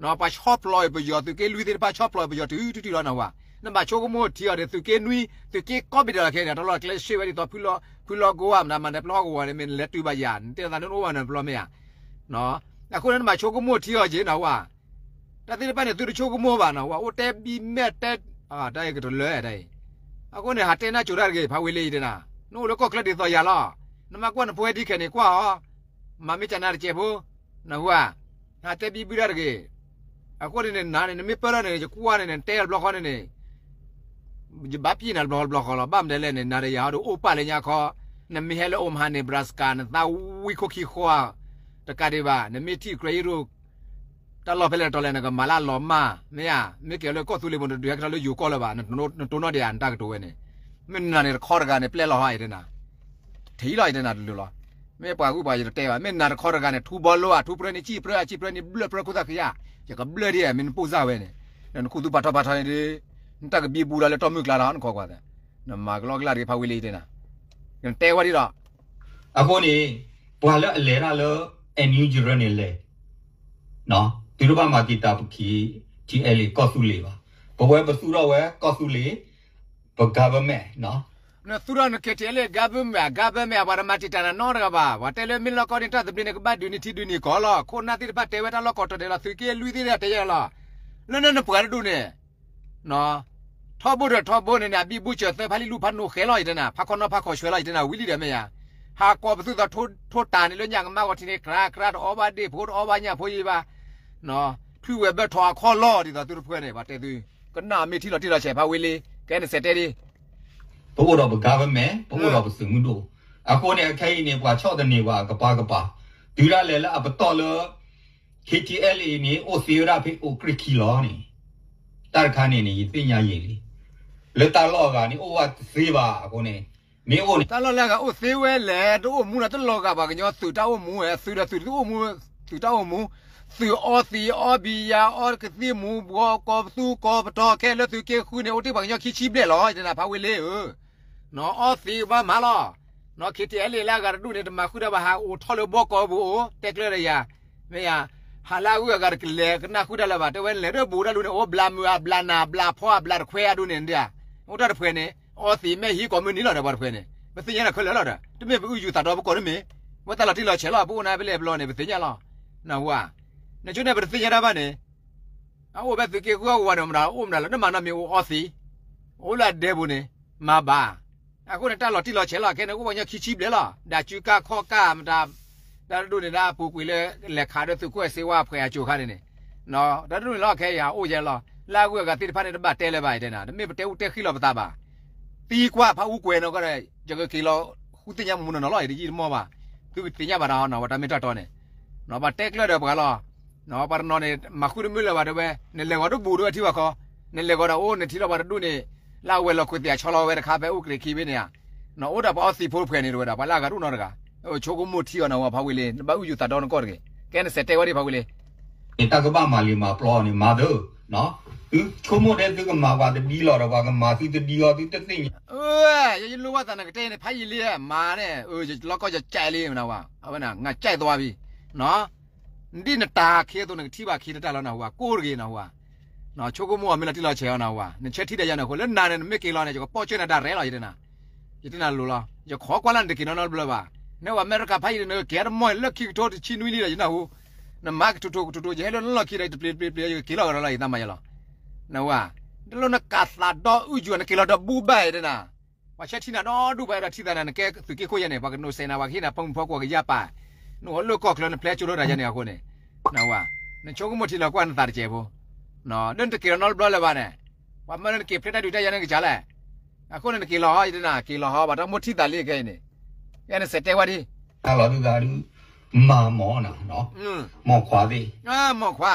နီၢ် ပှၤဆီၣ်ဖျိးပယီၤ သုးက့လွံၢ်သ့ၣ်တဖၣ် ဆီၣ်ဖျိးပယီၤတုၤတုၤတုၤလီၤနဟူဧါ, နဘၣ်ဆိကမိၣ်ထံအီၤဒီး သုးက့နွံ သုးက့ကိးဘ့ၣ်ဒဲးလီၤခဲန့ၣ် တၢ်လီၢ်တၢ်ကျဲရှဲဝဲဒ်သိး ဖုလီၢ်ကိဝါ မတၤမၤနၢၤပျီဟီၣ်ကဝီၤန့ၣ် မ့ၢ်နလဲၤတုၤဘၣ်ယၤ နတဲသးနအိၣ်ဘၣ်နပျီမ့ၢ်ဧါ, အဃိန့ၣ် နဘၣ်ဆိကမိၣ်ထံအီၤက့ၤနဟူဧါ, တၢ်သ့ၣ်တဖၣ်န့ၣ် သုတဆိကမိၣ်ဘၣ်နဟူဧါ, အိၣ်တဲဘံမဲာ်တဲ, တၢ်အံၤကတလၢတၢ်အံၤ, အဃိန့ၣ် ဟးတဲနၢ်ကၠိတၢ်တဂ့ၤ ဖးဝ့လ့ယတဲနၤ, နအိၣ်လၢကီၢ်ချၢဒ်သိးယၤလီၤ, နမ့ၢ်ကွၢ်နဖိဝဲဒ်ခဲန့ၣ်ကွၢ်အီၤ, မၤမ့ၢ်ကနၤတစဲးဖိ, နဟူဧါ, ဟးတဲဘံဘုတၢ်တဂ့ၤ, အဃိန့ၣ်န့ၣ် နၤန့ၣ် နမ့ၢ်ပၢၢ်ထီၣ်န့ၣ် ယကွၢ်န့ၣ်န့ၣ် နတဲတဘျီဃီန့ၣ်န့ၣ် ယဘၣ်ပျံၤနၤတဘျီဃီတဘျီဃီလီၤ, ဘၣ်မနုၤလဲၣ်န့ၣ် နၤဒီးယၤဟီဒီးအိၣ်ပာ်လၢညါခီ, နမ့ၢ်ဟဲလၢ Omaha Nebraska နသးဝံခိၣ်ခံဃီ, တကးဒံးဘၣ် နမ့ၢ်ထံၣ် Ukraine တၢ်လီၢ်ဖဲလဲၣ်တတီၤလဲၣ် နကမၤလၢအလီၤမၢ်, မ့ၢ်ဧါ, မ့ၢ်ကဲလၢကီၢ်သူလ့ၤပူၤ နဒုးဟဲက့ၤထီၣ်လၢယိၤကီၢ်လၢၤဘၣ်, နတိၢ်နီၣ်ဒံးဧါ နတၢ်ကတိၤဝဲန့ၣ်, မ့ၢ်နၤန့ၣ်တခီတဂၤန့ၣ် ပျဲလီၤဟီ ယတဲနၤ, ထံၣ်လီၤ ယတဲနၤတလိၤလီၤ, မ့ၢ်ပှၤဂုၢ်ပှၤယတတဲဘၣ်, မ့ၢ်နၤတခီတဂၤန့ၣ် ထူဘီလိဧါ, ထူပြၢန့ၣ် စံၣ်ပြၢ အစံၣ်ပြၢန့ၣ် ဘျၢၣ်ပြၢခိၣ်သၣ်ခံယါ, ယကဘျၢၣ်ဒံးဧါ မ့ၢ်နပိၢ်စၢ်ဝဲန့ၣ်, နခူသူၣ်ဖးထီဖးထီန့ၣ်ဒီး, နတၢ်ကဘံဘူဒီးလၢတီၢ်မုၢ်ကျါလီၤ နခီကွၢ်သး, နမၤကလီကလီတဂ့ၤ ဖးဝ့လ့ယတဲနၤ, နတဲဝဲဒ်ဒီး အဃိန့ၣ် ပှၤလၢအလဲၤတၢ်လၢ NUG ရၢန့ၣ်လဲၤ, သုတဘၣ်မၤက့ၤတၢ်ပခံ KTLA ကီၢ်သူလ့ၤဘၣ်, ပဝဲပသူၣ်ထီၣ်ဝဲကီၢ်သူလ့ၤ, ပ government နသူၣ်ထီၣ်န KTLA government, government ပှၤတမၤတံာ်တာ်နၤနီတဂၤဘၣ်, ပှၤတဲလၢမ့ၢ်လီၢ်ကီၢ်န့ၣ် တၢ်သဘျ့န့ၣ် ကဘၣ်ဒုးနံၤထံဒုးနံၤကီၢ်လီၤ, ခိၣ်နၢ်သ့ၣ်တဖၣ်တဲဝဲတၢ်လီၢ်ကီၢ်တီၤဒဲးလီၤ, သုးက့လွံၢ်သ့ၣ်တဖၣ်တဲယဲလီၤ, လၢနနပှၤတဒူၣ်န့ၣ် ထီဘိဒီးထီဘိန့ၣ်န့ၣ် အဘံဘူစၢၤသၢဖးလံလူၢ်ဖးနိဃဲလီၤ ယတဲနၤ, ဖးခီနီဖးခီၣ်ဆွဲလီၤ ယတဲနၤ, ဝံၤလံဒီးမ့ၢ်ယါ, ဟးကိးပသူၣ်သးထိတၢ်န့ၣ် လၢညၣ်ကမါဂီၤထံးန့ၣ် ကြၢးကြၢးတအီၣ်ဘၣ်ဒ့ၣ်ဖိ တအီၣ်ဘၣ်ညၣ်ဖိယံၤဘၣ်, ထွံၣ်ဝဲၤဘၢၣ်ထီၣ်အခီၣ်လီၤ ဒ်သိးသုတဖှဲန့ၣ် ပှၤတဲသု, ကနၣ်မ့ၢ်ထံၣ်လီၤတံၢ်လီၤဆဲး ဖးဝ့လ့, ကဲနစဲးတဲဒ် ပအိၣ်ဒီးပ government, ပအိၣ်ဒီးပသုးမုၢ်ဒိၣ်, အဃိန့ၣ် အခဲအံၤန့ၣ် ပှၤဆီၣ်သနံးပှၤကပၤကပၤ, တုၤဒၣ်လဲာ်လၢအပတီၢ်လၢ KTLA န့ၣ် အိၣ်သ့ဝဲဒၣ်ဖဲအိၣ်ကြ့ၢ်ခံလီၤန့ၣ်, တၢ်တခါန့ၣ်န့ၣ် ယသ့ၣ်ညါယံာ်လံ, လၢတၢ်လီၢ်အဂၤန့ၣ် အိၣ်ဝဲတသ့ဘၣ်အဃိန့ၣ်, မ့ၢ်အိၣ်န့ၣ် တၢ်လီၢ်လၢအဂၤအိၣ်သ့ဝဲလဲၣ်, တအိၣ်မူဒီးတလီၤဂာ်ပှၤကညီသုးတၢ်အိၣ်မူဝဲ, သုးဒီးသုးတအိၣ်မူ, သုးအီသံးအီဘံယၤအီကသံၣ်မူၤဘှီး ကီၤပသူကီၤပတီၤ ခဲလၢာ်သုးက့ဃုန့ၣ် အိၣ်တ့ၢ်ပှၤကညီခံဆံဘျဲၣ်လီၤ ယတဲနၤ ဖးဝ့လ့ဧၢ နအီသံးကဘၣ်မၤလီၤ, န KTLA လၢအဂၤတဒူၣ်န့ၣ် တမၤဃုာ်ဒီးဘၣ် ဟးအိၣ်ထီၣ်လၢဘီကီၢ်ပူၤအိၣ် တဲကျၢၤဒီးယၤ, မ့ၢ်ယၤ, ဖးလၢအဂုၤအဂၤတကလဲၤကနၣ်ဃုာ်တၢ်လၢၤဘၣ်, တဲဝဲလဲၤဒၣ်ဘူးတၢ်လူၤန့ၣ် အိၣ်ဘျးမုာ်အဘျးနးဘျးဖီအဘျးတခွဲအဒိန့ၣ်ဒၣ်, အိၣ်တၢ်တဖှဲးန့ၣ် အီသံးမ့ၢ်ဟံးကိးမုၢ်နံၤလီၤဒီး ပှၤတဖှဲးန့ၣ်ပသ့ၣ်ညါတၢ်ခဲလၢာ်လီၤဒီး တမ့ၢ်ပအုၣ်ယူၣ်သးဒီပကိးတမ့ၢ်, ဝဲတၢ်လီၤတံၢ်လီၤဆဲးလီၤ ပအိၣ်နၤဖဲလဲၣ်ဘျီန့ၣ် ပသ့ၣ်ညါလီၤ, နဝၤ, နဆိန့ၣ်ပတသ့ၣ်ညါတၢ်ဘၣ်န့ၣ် အအိၣ်ဖဲသုးက့ဃုအဂီၤန့ၣ် မတၤအိၣ်မတၤလၢ နမၤနီတမံၤအိၣ်အီသံး, အိၣ်လၢအဒဲပူၤန့ၣ် မၤဘၣ်, အဃိန့ၣ် တၢ်လီၤတံၢ်လီၤဆဲးလီၤခဲန့ၣ် အိၣ်ပှၤကညီခံဆံဘျဲၣ်လီၤ, ဒၣ်စုကါခီၣ်ကါမတၤ, တၢ်တဒိၣ်န့ၣ်ဒၣ်အပူၤကွံာ်လၢ လဲၤခးဒီးသုးခိၣ်အဲၣ်စ့ဝါဖှဲးအကၠိၤခါန့ၣ်န့ၣ်, တၢ်တဒိၣ်န့ၣ်လီၤခဲအံၤ အိၣ်ယဲလီၤ, လၢအဂုၤအဂၤသ့ၣ်တဖၣ်န့ၣ် တဘၣ်တဲလၢၤဘၣ်အံၤတဲနၤ တမ့ၢ်ပတဲအူတဲဃံလီၤပသးဘၣ်, သံကွၢ်ဖးအူကွဲးနီၢ်ကီၢ်ဒီး ယကက့ၤလီၤဃုသ့ၣ်ညါမူနီၢ်နီၢ်လီၤ ယတယံာ်တမီၢ်ဘၣ်, သုကသ့ၣ်ညါဘၣ်ဒီးနီၢ် ပှၤတၢ်မ့ၢ်တၢ်တီန့ၣ်, ပှၤတဲကျၢၢ်ဒီးပှၤလီၤ, ပှၤတနီၤန့ၣ် မၤဃုတမုာ်လၢၤဘၣ်တဲဝဲ, နလဲၤဂီၤတဘူးတဲဝဲထံပှၤခီ, နလဲၤဂီၤဒီးအိၣ်နထံၣ်လီၤပှၤတဒူၣ်န့ၣ်, လၢအဝဲၤလီၢ်ခိၣ်သ့ၣ်အဆီလီၤဝဲတခါဖဲအိၣ်ကြ့ၤခံဘ့ၣ်န့ၣ်ဧါ, နအိၣ်ဒီးပှၤအီသံးဖိတဖှဲးန့ၣ်တဝဲဒီး ပှၤလၢအဂၤတအိၣ်နီတဂၤ, ဆိကမိၣ်ထံအီၤနဝၤဖးဝံၤလံ နဘၣ်အုၣ်ယူၣ်သးဒီနကီၢ်တဂ့ၤ, ကဲနစဲးတဲဝဲဒ်ဖးဝံၤလံ တၢ်ကဘၣ်မၤလံာ်မၤပျီန့ၣ် မၤသၢ, သုဆိကမိၣ်ဒ်သုကမၤပှၤတဒ်လီၤဒီး ပှၤကမၤသုတဒ်အီၤ သုတသ့ၣ်ညါ, ယလိၣ်ဘၣ်သးနကတဲန့ၣ် ဖးယံာ်လံ, မၤန့ၣ်, ယလီၢ်ကီၢ်ယကဲလံနဝၤ, အဝဲနၤ ငါကဲသွားပြီ, ဒ်နတၢ်ခ့အသိး နကထံၣ်ဘၣ်ခ့နတၢ်လီၤနဝၤ, ကိၢ်တဂ့ၤနဝၤ, ဆိကမိၣ်အီၤမ့ၢ်လီၤတံၢ်လီၤဆဲးအီၤနဝၤ, နဆၢထံၣ်ဒီးယၤန့ၣ်အဃိ လၢနၤန့ၣ် နမ့ၢ်က့ၤလီၤန့ၣ် ယကပိာ်ကၢၢ်နၤဒၣ်ရဲၣ်လီၤ ယတဲနၤ, ယတဲနၤလိၤလီၤ, ယခိးကွၢ်လၢနတက့ၤနီတဘျီဘၣ်, နဝၤအမဲရကၤဖးယံာ်န့ၣ် နကက့ၤတမီၢ်လၢခံကထိတဆံနွံလံဒီး ယနၢ်ဟူ, နမၤကထူးထူးကထူးထူး ယဟဲလၢနလီၢ်ခံဒီး တပျ့ၤတပျ့ၤတပျ့ၤ ယကက့ၤလီၤကဒီးလီၤ ယသးမၤယဲလီၤ, နဝၤ, တလိၣ်နကးသးဒီအုၣ်ယူၣ် နက့ၤလီၤဒီဘူးဘၣ်ယတဲနၤ, ပှၤဆၢထံၣ်နၤဒီဒူၣ် ပှၤအဲၣ်ဒိးထံၣ်သးနၤနကဲသုးက့ခိၣ်ယဲန့ၣ် ပှၤကနိးစဲးနၤ ပှၤကဟ့ၣ်နၤဖီမုၢ်ဖီကွီၢ်ကယါပာ်, နအိၣ်လၢကီၢ်ချၢနပျဲကၠိလိတၢ်ယဲန့ၣ်အဃိန့ၣ်, နဝၤ, နဆိကမိၣ်ထံလီၤကွၢ်နသးတစဲးဖိ, လၢနတက့ၤလီၤနီတဘျီလၢၤဘၣ်န့ၣ်, ပှၤမၢလၢနက့ၤဖျဲတၢ်ဒုးတၢ်ယၤန့ၣ်ကစၢ်လဲၣ်, အဃိန့ၣ်နက့ၤလီၤဟီ ယတဲနၤ က့ၤလီၤဟီ ပှၤတၢ်မိၣ်ထံသးလံခဲအံၤန့ၣ်, ယဲနစဲးတဲဝဲဒ် တၢ်လီၤသုသးဒုး မၤမီၢ်နၤ, မီၢ်ခွါသ့ၣ်, မီၢ်ခွါ,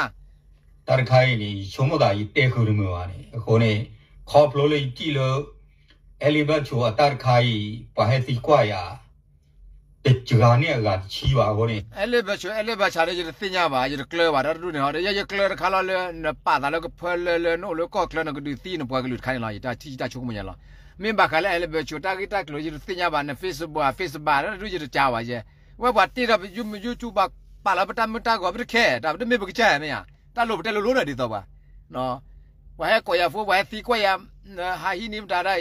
တၢ်တခါအံၤန့ၣ် ယဆိကမိၣ်သးယတဲဃုာ်တမုာ်ဘၣ်န့ၣ် အဃိန့ၣ်, ခီဖျိလၢယထံၣ်လၢ အဲလ့ဘၢၣ်ဆိအတၢ်တခါအံၤ ပှၤဟဲသံကွၢ်ယၤ တစှၤန့ၢ်အဂၤတဆံဘၣ်အဃိန့ၣ်, အဲလ့ဘၢၣ်ဆိ အဲလ့ဘၢၣ်ဆးဒီး ယတသ့ၣ်ညါဘၣ် ယတကျၢၤဘၣ် တၢ်တဒူၣ်န့ၣ်ဟီဒီး ယဲယကျၢၤတခါလီၤလၢ နပာ်သးလၢကဖၢလၢလၢ နအိၣ်လၢကီၢ်ချၢ နကဒုးသံနပှၤကလုာ်တခါန့ၣ်လီၤ ယတၢ်ထံၣ်ယတၢ်ဆိကမိၣ်ညါလီၤ, မ့ၢ်ဘၣ်ဃးလၢအဲလ့ဘၢၣ်ဆိ တၢ်ဂ့ၢ်တၢ်ကျိၤ ယတသ့ၣ်ညါဘၣ် န Facebook အ Facebook တၢ်တဒူၣ်ယတကးဘၣ်ယဲ, ဝဲပှၤတ့ထီၣ်ပ YouTube ပာ်လီၤပတၢ်မုၢ်တၢ်ဂီၤ ပတခဲ တၢ်ပတမ့ၢ်ပကစၢ်မ့ၢ်ဧါ, တၢ်လိၣ်ပတဲလိၤလိၤဒီးဒ်သိးပှၤ ပှၤဟဲကိးယၤဖိ ပှၤဟဲသံကွၢ်ယၤ ဟးဟံးန့ၢ်မတၤဒၣ်,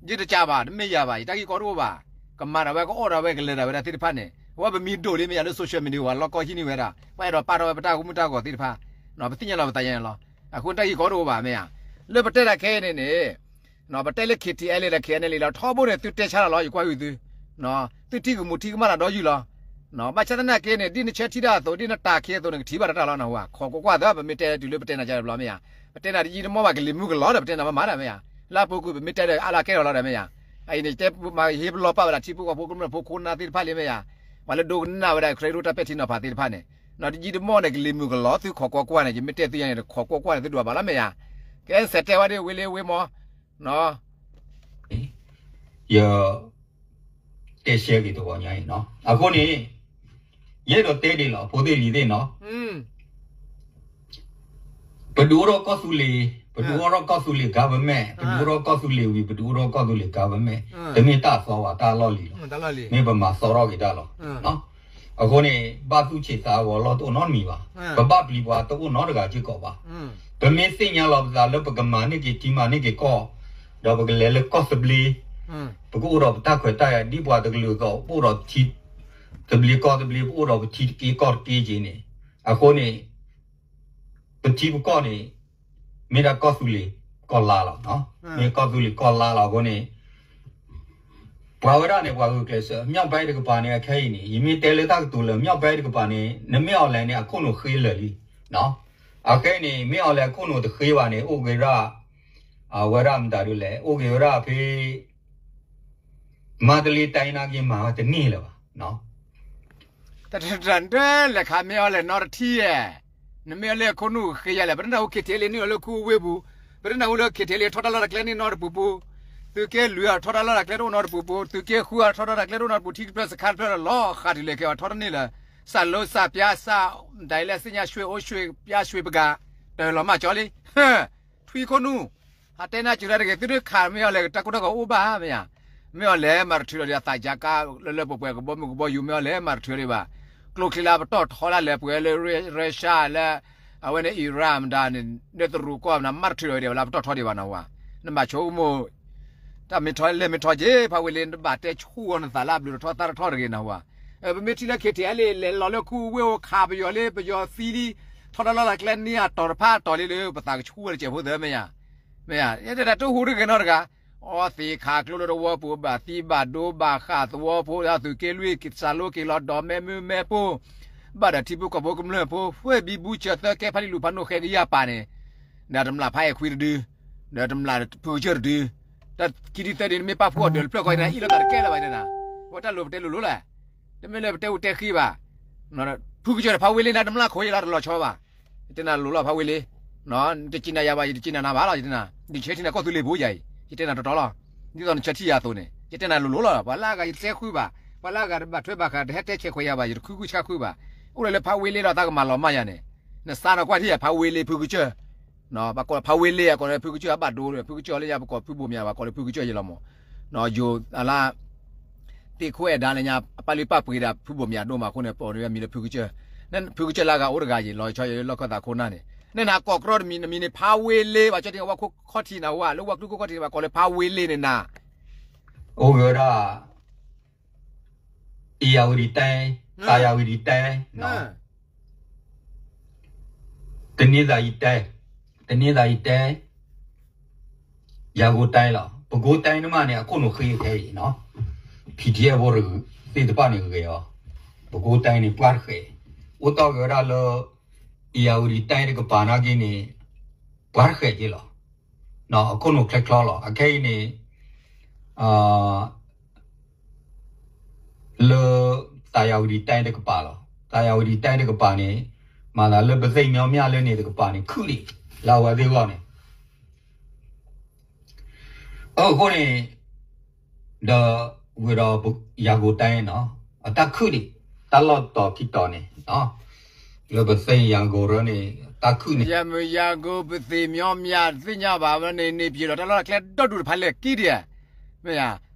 ယတကးဘၣ် တမ့ၢ်ယၤဘၣ် ယတၢ်ဂ့ၢ်ကီတအိၣ်ဘၣ်, ကမၤဒၣ်ဝဲ ကအိၣ်ဒၣ်ဝဲ ကလဲၤဒၣ်ဝဲဒၣ်သ့ၣ်တဖၣ်န့ၣ် အဝဲပမံၤဒိၣ်လံမ့ၢ်ယၤလၢ social media ပှၤလီၢ်ကီၢ်ဟံးန့ၢ်ဝဲဒၣ် ပှၤအဲၣ်ဒိးပာ်ထီၣ်ဝဲပတၢ်ဂီၤမုၢ်တၢ်ဂီၤသ့ၣ်တဖၣ်, ပသ့ၣ်ညါလီၤပသးယဲန့ၣ်လီၤ, အဃိတၢ်ဂ့ၢ်ကီတအိၣ်ဘၣ်မ့ၢ်ဧါ, လၢပတဲတၢ်ခဲအံၤန့ၣ်န့ၣ် ပတဲလၢ KTLA ဒီး KNLA လီၤ ထီဘိန့ၣ် သုတဲဆါတၢ်လီၤ ယကွၢ်ဟုၣ်သု, သုထံၣ်ကမူးထံၣ်ကမၣ်တၢ်ဒီးယုၢ်လီၤ, ဘၣ်ဆၣ်သနာ်က့န့ၣ် ဒ်နဆၢထံၣ်တၢ်အသိး ဒ်နတၢ်ခ့အသိး နကထံၣ်ဘၣ်တၢ်လီၤနဝၤ ခိးကွၢ်ကွၢ်သၢ ပမ့ၢ်တဲတုၤလၢပတဲနၤကၢ်တဘျီမ့ၢ်ဧါ, ပတဲနၤတယံာ်တမီၢ်ဘၣ် ကလံၤမုၢ်ကလီၤဒီး ပတဲနၤမၤမၤတၢ်မ့ၢ်ဧါ, လၢအပူၤကွံာ် ပမ့ၢ်တဲဒီးအါလၢအကဲထီၣ်လီၤဒီးမ့ၢ်ဧါ, အအံၤန့ၣ် ယတဲမ့ၢ်ဟ့ပလီၤပာ်ဝဲဒၣ်ထံဖိကီၢ်ဖိကမျၢၢ်ဖိခိၣ်နၢ်သ့ၣ်တဖၣ်လံမ့ၢ်ဧါ, ပှၤလၢဒိကနၣ်ဝဲဒၣ် ခရံာ်ဒိၣ်တၢ်ပဲာ်ထံနီၤဖးသ့ၣ်တဖၣ်န့ၣ်, တယံာ်တမီၢ်န့ၣ် ကလံၤမုၢ်ကလီၤ သုခိးကွၢ်ကွၢ်န့ၣ် ယမ့ၢ်တဲသုယါန့ၣ် တခိးကွၢ်ကွၢ်န့ၣ် သုဒွးဘၣ်လီၤမ့ၢ်ဧါ, ကဲစဲးတဲဝဲဒၣ် ဝ့လ့ဝ့မီ ယတဲရှဲက့ၤတဝီညါအံၤနီၤ အဃိန့ၣ် ယအဲၣ်ဒိးတဲဒ်လီၤ အဖိသ့ၣ်လံၤသ့ၣ်နီၤ ပဒုးအိၣ်ထီၣ်ကီၢ်သူလ့ၤ, ပဒုးအိၣ်ထီၣ်ကီၢ်သူလ့ၤ government, ပဒုးအိၣ်ထီၣ်ကီၢ်သူလ့ၤဝံၤ ပဒုးအိၣ်ထီၣ်ကီၢ်သူလ့ၤ government, တမ့ၢ်တၢ်အသီဘၣ် တၢ်အလီၢ်လံၤလီၤ, မ့ၢ်ပမၤသီထီၣ်က့ၤတၢ်လီၤ. အဃိန့ၣ် ဘၣ်သူၣ်ဆံးသးဂီၤလီၤတအိၣ်နီတမံၤဘၣ်, ပဘၣ်ပျံၤပှၤတအိၣ်နီတဂၤစ့ၢ်ကီးဘၣ်. ပမ့ၢ်သ့ၣ်ညါလီၤပသးလၢပကမၤန့ၢ်က့ၤထံမၤန့ၢ်က့ၤကီၢ်, ဒီးပကလဲၤလၢကီၢ်သဘျ့, ပကအိၣ်ဒီးပတၢ်ခွဲးတၢ်ယာ် ဒ်ပှၤတကလုာ်အသိး ပအိၣ်ဒီးထံသဘျ့ကီၢ်သဘျ့ ပအိၣ်ဒီးပထံတက့ၢ်ကီၢ်တက့ၢ်က့ၤန့ၣ်, အဃိန့ၣ် ပထံပကီၢ်န့ၣ် မ့ၢ်ဒၣ်ကီၢ်သူလ့ၤကီၢ်လါလီၤ. မ့ၢ်ကီၢ်သူလ့ၤကီၢ်လါလီၤအဃိန့ၣ် ပှၤဝဲဒၣ်န့ၣ် ပှၤဂုာ်ကျဲးစၢး မြောက်ပိုင်းတကပၤန့ၣ် အခဲအံၤန့ၣ် ယမ့ၢ်တဲလၢတၢ်ကတိၤလၢ မြောက်ပိုင်းတကပၤန့ၣ် နမ့ၢ်အီၤလဲၣ်န့ၣ် အခိၣ်နူာ်ဃ့လၢာ်လံ. အခဲအံၤန့ၣ် မ့ၢ်အီၤလဲၣ်အခိၣ်နူာ်တဃ့ဘၣ်န့ၣ် အိၣ်က့ၤဒၣ် အဝဲဒၣ်မတၤဒ်လဲၣ် အိၣ်က့ၤဝဲဒၣ်ဖဲ မန္တလေးတိုင်းနားက့ၤမၤဝဲတန့ၢ်လၢၤဘၣ်. တၢ်တၢ်တၢ် လဲၤခးမ့ၢ်အီၤလဲၣ်နီတထံၣ်ဧါ, နမ့ၢ်အီၤလဲၣ်အခိၣ်နူာ်ဃ့ယၤလဲၣ်, ပတနၢ်ဟူ KTLA န့ၢ်အီၤလၢခူဝ့ၢ်ပူၤ, ပတနၢ်ဟူလၢ KTLA ထီၣ်တၢ်လီၢ်တၢ်ကျဲန့ၢ်နီတပူၤပူၤ, သုးက့လွံၢ်အထီၣ်တၢ်လီၢ်တၢ်ကျဲတအိၣ်နီတပူၤပူၤ, သုးက့ဃုအထီၣ်တၢ်လီၢ်တၢ်ကျဲတအိၣ်နီတပူၤ ထံတဖျၢၣ်စခါတဖျၢၣ်လၢလီၤဃးတုၤလဲၤက့ၤအီၤထီၣ်တန့ၢ်လၢၤ, စၢ်လိစၢ်ပျါစၢ် ဒ်လဲၣ် သ့ၣ်ညါရွှေအိၣ်ရွှေပျါရွှေပကၤ တၢ်လီၤမၢ်ကၠီလံ ထွံၣ်ခိၣ်နူာ်, ဟးတဲနၤစူၤတၢ်တဂ့ၤ သုတခးမ့ၢ်အီၤလဲၣ် တၢ်ကိၢ်တၢ်ဂီၤအိၣ်ဘၣ်မ့ၢ်ဧါ, မ့ၢ်အီၤလဲၣ်မၤတထုးလီၤဒံးအသးယါကါလၢလၢပှဲၤပှဲၤ ကဘီမုၢ်ကဘီယူၤ မ့ၢ်အီၤလဲၣ်မၤတထုးဒံးဘၣ်, ကျိချံလၢပတီၢ်ထီဒၣ်လဲာ်ပှဲၤလၢ Russia လၢ အဝဲန့ၣ် Iran မတၤန့ၣ် လၢတရူးကီၢ်မတၤ မၤတထုးဒီးဝဲလၢပတီၢ်ထီဒံးဘၣ်နီၤဝဲ, နဘၣ်ဆိကမိၣ် တၢ်မ့ၢ်ထီလဲၢ်မ့ၢ်ထီက့ၤ ဖးဝ့လ့ နတဘၣ်တဲဆူၣ်အီၤနသးလၢအဘျုးတထီသၣ်တထီတဂ့ၤနီၤဝဲ, ပမ့ၢ်ထံၣ်လၢ ခ့ထံအလံ လဲၤလီၤလၢခူဝ့ၢ်အိၣ်ခးပယီၤလၢပယီၤသံလံ ထီဒါလီၤလၢကျဲန့ၣ်အတီၤတဖၣ်အတီၤလံလၢ ပသးကဆူၣ်ဝဲတစဲးဖိသၢမ့ၢ်ယါ မ့ၢ်ယါ ယဲတဒၣ်တဟူးတဂ့ၤနီတဂၤ, အီသံးခးကျိလၢတဝီပူၤ ဘၣ်သံဘၣ်ဒိဘၣ်ဃးသဝီဖိ ဒ်သုးက့လွံၢ် ကစၢ်လိက့ၤလီၤဒီးမဲမုၢ်မဲဖိ, ဘၣ်ဒီးထံဖိကီၢ်ဖိကမျၢၢ်ဖိ ဃ့ၢ်ဘံဘူဆၢသၢကဲဖးလံလူၤဖးနိၣ်ဃဲကယၢ်ပာ်န့ၣ်, ဒီးတမျၢ်ဖးအဲၣ်ခွံတဒု, ဒီးတမျၢ်ဖုကစၢၢ်တဒု, တၢ်ခံထံၣ်သၢဒု နမ့ၢ်ပာ်ဖှိၣ်အီၤဒၢးတဖျၢၣ်ဃီန့ၣ် အံၣ်လိာ်သးတကဲလၢၤဘၣ်ယတဲနၤ, ဝဲတၢ်လိၤပတဲလိၤလိၤလဲၣ် တမ့ၢ်လၢပတဲအူတဲဃံဘၣ်. ဖုကစၢၢ်န့ၣ် ဖးဝ့လ့နၤ တမျၢ်ခိၣ်ယလီၤတလီၤဆီဘၣ်. ယတဲနၤလိၤလီၤဖးဝ့လ့, တစံးနၤယၤဘၣ် ယတစံးနၤနၤဘၣ်လီၤ ယတဲနၤ, ယဆၢထံၣ်နၤကီၢ်သူလ့ၤဘိယၤအံၤ ယတဲနၤတီတီလီၤ. ဒ်သိးနဆၢထံၣ်ယၤအသိးန့ၣ် ယတဲနၤလိၤလိၤလီၤ ပှၤလၢအဂၤယတတဲဃုဘၣ်, ပှၤလၢအဂၤတဘၣ်ထွဲဘၣ်ဃး တဟဲတဲဆဲးခွဲးယၤဘၣ် ယတဃုဃုဆါဃုဘၣ်. အိၣ်လၢလၢဖးဝ့လ့လီၤ တၢ်ကမၤလီၤမၢ်ယၤန့ၣ်, နစါနီၤကွၢ်ထံၣ်ယၤ ဖးဝ့လ့ဖုကစၢၢ် ဘၣ်ကိးဖးဝ့လ့အကိးဖုကစၢၢ်အဘၣ်ဒိ ဖုကစၢၢ်လၢညါပကိးဖုဘိၣ်မၠးဘၣ်ကိးလၢဖုကစၢၢ်ယလီၤမး, ယိၤအလါ သ့ၣ်ခိၣ်အဲၣ်ဒါလၢညါ အပာ်လုၢ်ပာ်ပှ့ၤဒၣ်ဖုဘိၣ်မၠးဒိၣ်မးအဃိန့ၣ် ပိာ်န့ၢ်မံၤလၢဖုကစၢၢ်, ဖုကစၢၢ်လၢအဂၤအိၣ်တဂၤယံၤ လီၤဆီယလီၢ်ခၢၣ်သးခိၣ်နၢ်န့ၣ်, နနၤကိးကြီတမံၤ နမံၤန့ၣ် ဖးဝ့လ့ ဘၣ်ဆၢထံၣ်ဝဲခိၣ်ခီၣ်ထံးနၤဝဲ လၢဝဲကျိခိၣ်ခီၣ်ထံးန့ၣ် ဘၣ်ကိးလၢဖးဝ့လ့န့ၣ်နၤ အိၣ်ဝဲဒၣ် ဧရာဝတီတိုင်း, သာယာဝတီတိုင်း, တနင်္သာရီတိုင်း, တနင်္သာရီတိုင်း, ရန်ကုန်တိုင်းလီၤ. ပဲခူးတိုင်းန့ၣ်မးန့ၣ် အခိၣ်နူာ်ဃ့ခဲအံၤနီၤ, ဖံးထံအဲၣ်ဖိသ့ၣ်တဖၣ်န့ၣ်ဂဲၤအီၤ, ပဲခူးတိုင်းန့ၣ် ပှၢ်တဃဲး, အိၣ်တီၢ်က့ၤဝဲဒၣ်လၢ ဧရာဝတီတိုင်းတကပၤနာ်က့န့ၣ် ပှၢ်တဃဲးက့ၤလီၤ. အခိၣ်နူာ်ချဲချီလီၤ. အခဲအံၤန့ၣ် လၢ သာယာဝတီတိုင်း တကပၤလီၤ. သာယာဝတီတိုင်း တကပၤန့ၣ် မၤသးလၢပသ့ၣ်ညီမျၢ်လၢန့ၣ်တကပၤန့ၣ် ခုၣ်ဒံး လၢအဝဲသ့ၣ်အဂီၢ်န့ၣ် အဃိန့ၣ် ဒီးဝံၤဒီး ရန်ကုန်တိုင်းနီၤ အတၢ်ခုၣ်ဒံး တၢ်လီၢ်တတီၤခံတီၤန့ၣ် လၢပသ့ၣ်ညါ ရန်ကုန် ရၢန့ၣ် တၢ်ခုၣ်န့ၣ် ရန်ကုန် ရန်ကုန် ပသ့ၣ်ညီမျၢ် တသ့ၣ်ညါဘၣ်ဝဲန့ၣ် နေပြည်တော် တၢ်လီၢ်တၢ်ကျဲဒီဒူၣ်တဖၣ်လဲၣ်ကံဒံးဧါ မ့ၢ်ဧါ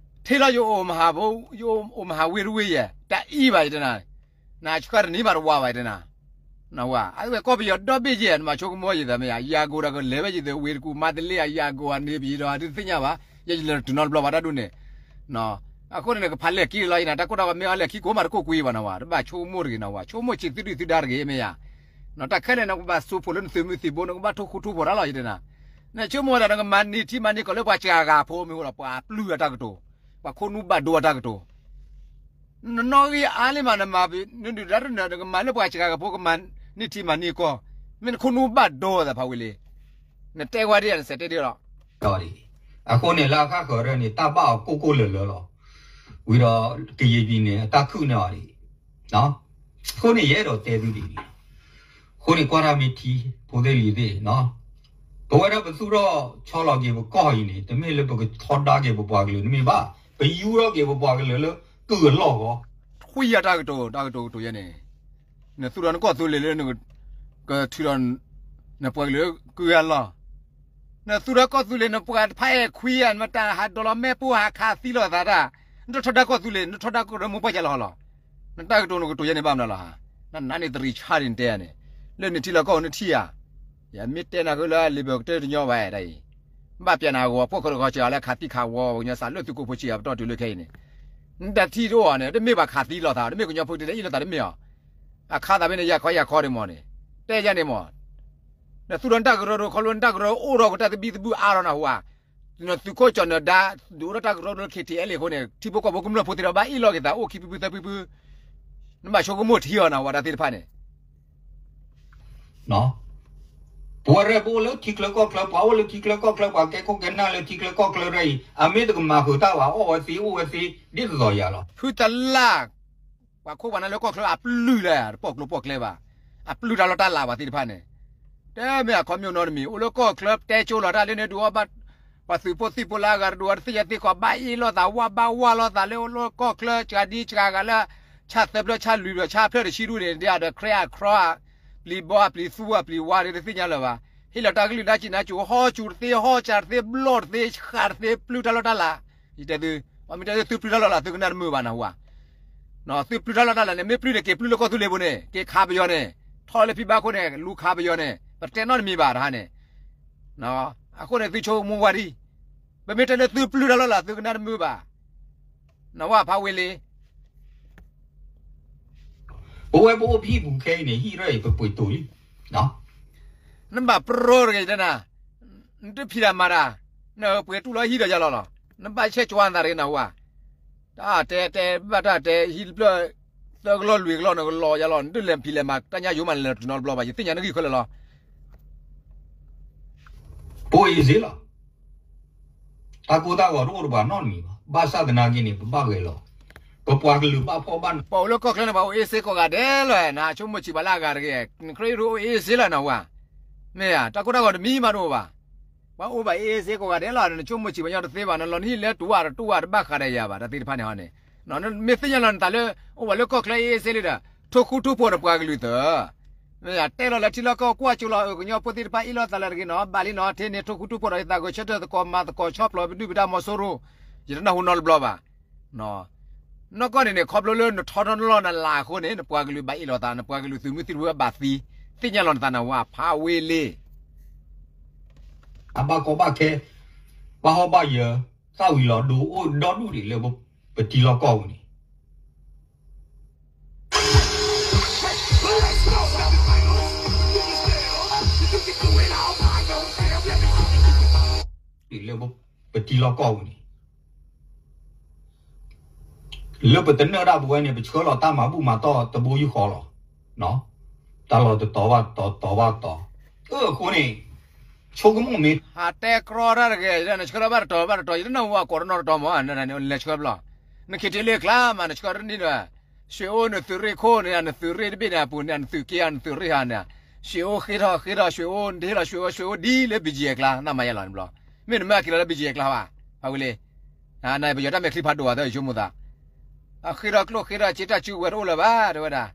ထဲလီၤယအိၣ်မဟါဖိ ယအိၣ်မဟါဝ့ၢ်တဝ့ၢ်ယဲ တၢ်အံၤဘၣ်ယတဲနၤ နဆှၢတနံၤဘၣ်တဝါဘၣ်ယတဲနၤ နဝဲ အဝဲကီၢ်ပယီၤဒီဘ့ၣ်ယဲ နဘၣ်ဆိကမိၣ်ယသးမ့ၢ်ဧါ ရန်ကုန် ဒီးကလဲၤဝဲယသးဝ့ၢ်တကူၣ် မန္တလေး ရန်ကုန် နေပြည်တော် တသ့ၣ်ညါဘၣ် ယလဲၤတတုၤနီတဘျီဘၣ်တၢ်ဒိၣ်န့ၣ် အဃိန့ၣ် နကဖးလဲၣ်ကံလီၤယနၤ တၢ်ကိၢ်တၢ်ဂီၤမ့ၢ်အီၤလဲၣ်ခံကိးမးတကိးကွံာ်ဘၣ်နဝဲ တဘၣ်ဆိကမိၣ်တဂ့ၤနဝဲ ဆိကမိၣ်ဆံးသုဒုၣ်သုဒါတဂ့ၤမ့ၢ်ဧါ တၢ်ခဲလၢာ်နကဘၣ်စူးဖှိၣ်လၢနသုးမုၢ်သံၣ်ဘိ နကဘၣ်ထိၣ်ဃူထိၣ်ဖိးတၢ်လီၤယတဲနၤ နဆိကမိၣ်ဝဲဒၣ်နကမၤန့ၢ်ထံမၤန့ၢ်ကီၢ်လၢပှၤစှၤဂၤဖိမ့ၢ်အိၣ်ဒီးပှၤပျုၢ်အတၢ်ကတိၤ ပှၤခိၣ်နူာ်ဘၣ်ဒိအတၢ်ကတိၤ နနီၣ်ဂံၢ်အါလံမး နမၤ နဒုၣ်ဒါတနၢၤ နကမၤလၢပှၤစှၤဂၤဖိကမၤန့ၢ်ထံမၤန့ၢ်ကီၢ် မ့ၢ်နခိၣ်နူာ်ဘၣ်ဒိသးဖးဝံၤလံ နတဲဝဲဒ်အံၤ နစဲးတဲဒ်လီၤ ဒီး အဃိန့ၣ်လၢအခါဃၢၤရၢန့ၣ် တၢ်ဘၣ်အီၤကိၢ်ကိၢ်လၢၤလၢၤလီၤ ဝံၤဒီး ကရင်ပြည်န့ၣ် အတၢ်ခုၣ်န့ၢ်အီၤဒံး အဃိန့ၣ် ယအဲၣ်ဒိးတဲသုဒ်န့ၣ် အဃိန့ၣ် ကွၢ်တၢ်မ့ၢ်ထံ ဖိသ့ၣ်လံၤသ့ၣ် ပဝဲဒၣ်ပသူၣ်ထီၣ်ဆီလီၤက့ၤပကီၢ်အံၤန့ၣ် တမ့ၢ်လၢပကထီဒါက့ၤပပှၤကလုာ်တမ့ၢ်ဘၣ် ပယူၢ်ထီၣ်က့ၤပပှၤကလုာ်လၢကုၢ်အလီၢ်ဂီၢ် ထွံၣ်အတၢ်ကတိၤ တၢ်ကတိၤကတိၤယဲန့ၣ် နသူၣ်ထီၣ်နကီၢ်သူလ့ၤလၢ ကထုးထီၣ် နပှၤကလုာ်ကုၢ်အလီၢ် နသူၣ်ထီၣ်ကီၢ်သူလ့ၤ နပှၤတဖၣ်အဲၣ်ခွံဧါ နမတၤဟးဒိးလီၤမဲာ်ပိၢ်ဟးခးသံလိာ်သးတၢ် နတထီဒါကီၢ်သူလ့ၤ နထီဒါကီၢ်ရၢမိၢ်ပှၢ်ကလီၤလီၤ နတၢ်ကတိၤနကတိၤယဲန့ၣ်ဘၣ်မနုၤလီၤဧါ နနးန့ၣ်တရံးဆါဒ်နတဲန့ၣ် လၢနထံၣ်လီၤကီၢ်နထံၣ်ဧါ ယမ့ၢ်တဲနၤဃုလၢလံာ်ဘၢၣ်ကတၢၢ်တညီဘၣ်ဒ်အံၤ ဘၣ်ပျဲနၤဂီၤ ဖှီၣ်ဃၢၤတဂီၤစှၤလၢခးသံခးဝီ ပှၤကညီစးလၢသုးကိးဖိဆံးအပတီၢ်တုၤလၢခဲအံၤန့ၣ် နတၢ်ထံၣ်တအိၣ်အီၤန့ၣ် တမ့ၢ်ဘၣ်ခးသံလိာ်သး တမ့ၢ်ကညီဖိတဒဲအ့ၣ်လိာ်သးတမ့ၢ်အီၤ အခါသးမ့ၢ်န့ၣ် ယၤခီယၤခီဒံးမ့ၢ်န့ၣ် တဲယဲန့ၣ်မ့ၢ် နသူၣ်ထီၣ်နတၢ်ကရၢကရိခီဖျိနတၢ်ကရၢအိၣ်ထီၣ်ကတၢၢ်သဘံၣ်သဘုၣ်အါထီၣ်နၢ်ဟူဧါ နသုးခိၣ်ကၠီၣ်နၢၤဒါ ဒုးအိၣ်ထီၣ်တၢ်ကရၢကရိလၢ ခ့ထံအဲလ့ၣ် အဃိန့ၣ် ထံဖိကီၢ်ဖိကမျၢၢ်ဖိသ့ၣ်တဖၣ်ဘၣ်အ့ၣ်လိာ်က့ၤသးအိၣ်ခံဖုဖုသၢဖုဖု နဘၣ်ဆိကမိၣ်ထံအီၤနၢ်ဟူဧါတၢ်သ့ၣ်တဖၣ်န့ၣ် ပဝဲရဲၣ်ပအိၣ်လၢထံချၢကီၢ်ချၢ ပှၤအိၣ်လၢထံချၢကီၢ်ချၢ ပှၤကဲခိၣ်ကဲနၢ်လၢထံချၢကီၢ်ချၢရဲၣ်အံၤ အမ့ၢ်တကမၤဃုာ်တၢ်ဘၣ် အီၣ်ဝဲသ့အိၣ်ဝဲသ့ ဒ်သိးသိးယၤလီၤ ဖုတလၢ် ပှၤခိၣ်ပှၤနၢ်လၢကီၢ်ချၢအပျုၢ်လၢ တပိာ်ကျိၤပိာ်ကျဲဘၣ် အပျုၢ်တၢ်လီၢ်တၢ်လၤဘၣ်သ့ၣ်တဖၣ်န့ၣ် တမ့ၢ်အခီပညီတမံၤ အိၣ်လၢကီၢ်ချၢတဲကၠိလီၤတၢ်လၢန့ၣ်ဒုးအီၣ်ဘၣ် ပှၤသုးဖိသံၣ်ဖိလၢအဂၤတဒူးအီၤတသ့ၣ်ညါသ့ၣ်ကီး ဘၣ်အ့ၣ်လိာ်သးဝါဘၣ်ဝါလိာ်သးလၢအိၣ်လၢကီၢ်ချၢ စှၤဒံစှၤဂၤလၢ ဆၣ်သၢဖျၢၣ်ဆၣ်လွံၢ်ဖျၢၣ်ဆၣ်ဖျၢၣ်တဆံဒူၣ်န့ၣ် ဒ်အဒီး ခရဲးအချီ ပျံၤဘီအပျံၤသူအပျံၤဝါဒ်တသ့ၣ်ညါလၢၤဘၣ် ဟ့ၣ်လီၤတၢ်ကလုၢ်ဒါကံၣ်နါကၠိ ဟီၣ်ကၠိတသ့ ဟီၣ်ကၠၢ်တသ့ ဘျီၣ်တသ့ ဃာ်တသ့ ပျုၢ်တၢ်လီၢ်တၢ်လၤ ယတဲသု ပှၤမ့ၢ်တဲသု သုပျုၢ်တၢ်လီၢ်လၤ သုကနၣ်တမုာ်ဘၣ်နၢ်ဟူဧါ သုပျုၢ်တၢ်လီၢ်တၢ်လၤန့ၣ် မ့ၢ်ပျုၢ်န့ၣ် က့ၤပျုၢ်လၢကီၢ်သူလ့ၤပူၤန့ၣ် က့ၤခးပယီၤန့ၣ်, ထီၣ်လၢဖံဘၣ်ခိၣ်န့ၣ် လူၤခးပယီၤန့ၣ် ပတဲနီတမံၤဘၣ်တဟါန့ၣ်, အဃိန့ၣ် သုဆိကမိၣ်ဝဲဒံး, ပမ့ၢ်တဲလၢသုပျုၢ်တၢ်လီၢ်လၤ သုကနၣ်တမုာ်ဘၣ်, နဝဲဖးဝ့လ့ ပဝဲပအိၣ်ဖံပူၤခဲအံၤန့ၣ် ဟံၣ်ရဲၣ်အံၤပပှ့ၤတိာ်လံ, နဘၣ်ပြိတဂ့ၤတဲနၤ, နတဖံးတၢ်မၤတၢ်, နပှ့ၤတူၢ်လီၤဟံၣ်ဒီးယၤလီၤလီၤ, နဘၣ်ဆဲးကွၢ်နသးတဂ့ၤနဟူဧါ, တၢ်တဲတဲဘၣ်တၢ်တဲ ဟံၣ်တဖျၢၣ် သၢကလီၢ်လွံၢ်ကလီၢ် နကလီၤယၤလီၤ နတလဲၤဖံးလဲၤမၤ တၢ်ညၣ်ယိမးလဲၤတနီတဘျီဘၣ် ယသ့ၣ်ညါနဂံၢ်ခဲလၢာ်လီၤ ပအိၣ်အ့စ့လီၤ. တၢ်ကိၢ်တၢ်ဂီၤတအိၣ်တပှၤနီတမံၤဘၣ်. ဘၣ်ဆၣ်သနာ်က့န့ၣ် ပဘၣ်ဂဲၤလီၤ. ပပှၤကလုာ်ဘၣ်ဖှီၣ်ဘၣ်နး ပှၤအိၣ်လၢကီၢ်ချၢန့ၣ် ပှၤအိၣ်အ့စ့ကိးဂၤဒဲးလီၤ. နဆိကမိၣ်ဆံးပှၤလၢအဂၤတဂ့ၤ. နခရံာ်အိၣ်အ့စ့လီၤနဝၤ. မ့ၢ်ဧါ, တၢ်ကိၢ်တၢ်ဂီၤတမံၤမးတအိၣ်ဘၣ်. ပှၤအိၣ်ဘၣ်အ့စ့ကိးဂၤဒဲးလီၤ. နဆိကမိၣ်ဆံးပှၤညီတသ့ဘၣ်. နလီၤနဟံၣ်လဲၤတူၢ်ဝဲတတူၢ်ဝဲတဘၣ်ဃးဒီးယၤဘၣ်. တၢ်သ့ၣ်တဖၣ်န့ၣ်ဟီန့ၣ် မ့ၢ်သ့ၣ်ညါလီၤနသးလၢ အိၣ်ဘၣ်လၢကီၢ်ချၢအ့စ့လံဒီး ထိၣ်ဃူထိၣ်ဖိးနပှၤကလုာ်သၢ မ့ၢ်တဲလီၤလၢထံလီၢ်ကီၢ် ကွၢ်ကၠိလီၤ အၢ ကညီဖိသ့ၣ်တဖၣ်အ့ၣ်လိာ်သးလၢတဂ့ၤနီၤ ဘၣ်လံနီၤ ထဲန့ၣ် ထိၣ်ဃူထိၣ်ဖိးဒီး ယသးဂဲၤဆၢထၢၣ်သကိးမၤသကိးဆီဖျိး ပဒုၣ်ပဒါမီၤစိရိၤ ယတနၢ်ဟူနီတဘျီဘၣ်. နီၢ်ကီၢ်န့ၣ်န့ၣ် ခီဖျိလၢနထီထီၣ်နလီၢ်နလၤအဃိန့ၣ် နပှၤကလုာ်ဘၣ်အ့ၣ်လိာ်သး နပှၤကလုာ်သုးမုၢ်သံၣ်ဘိဘၣ်သံ သ့ၣ်ညါလီၤနသးနဝၤဖးဝ့လ့ အဘၣ်ကီဘၣ်ခဲ ဘၣ်ဟီၣ်ဘၣ်ယၢၤ သၣ်ဝံၤလီၤဒိအိၣ်ဒီဒူၣ်ဒံးလၢပထံလီၢ်ကီၢ်ပူၤန့ၣ် လၢပထံလီၢ်ကီၢ်ပူၤန့ၣ် လၢပတနၢၣ်ဒၣ်ပဝဲန့ၣ် ပဆှၢလီၤတၢ်မၤဘူၣ်မၤတီၢ်တဘိယူၢ်ဃီလီၤ. တၢ်လီၢ်တတီၤဘၣ်တတီၤ တီၤဘၣ်တီၤ အဃိန့ၣ် ဆိကမိၣ်မ့ၢ် ဟးတဲကြီတၢ်တဂ့ၤ နဆှၢလီၤဘၣ်တတီၤဘၣ်တတီၤ ယတနၢ်ဟူအကိးတနီၤတတီၤမး လဲၤဆှၢဘျီ နခ့ထံလ့ကျါမး နဆှၢတနံၣ်ဒီး ရွှေအိၣ်နသုးရ့ၣ်ခိၣ်န့ၣ် နသုးရ့ၣ်တဘ့ၣ်န့ၣ်အပူၤန့ၣ် နသုးက့ဧါ နသုးရ့ၣ်ဟါန့ၣ် ရွှေအိၣ်ဃ့ထီၣ်ဃ့ထီၣ် ရွှေအိၣ်ဒ့လီၤ ရွှေအိၣ် ရွှေအိၣ်ဒ်လၢ ဘီကၠံ အကျါ နမၤယဲလီၤနဘျီ မ့ၢ်နမၢက့ၤလီၤလၢ ဘီကၠံ အကျါဘၣ် ဖးဝံၤလံ နပယီၤတၢ်မဲာ်ချံဖးဒိၣ်ဘၣ်သၢ ယဆိကမိၣ်သး အဃ့ထီၣ်ကျိၣ်ဃ့ထီၣ်စ့ တၢ်စုကဝဲၤတအိၣ်လၢၤဘၣ် တဲဝဲဒၣ်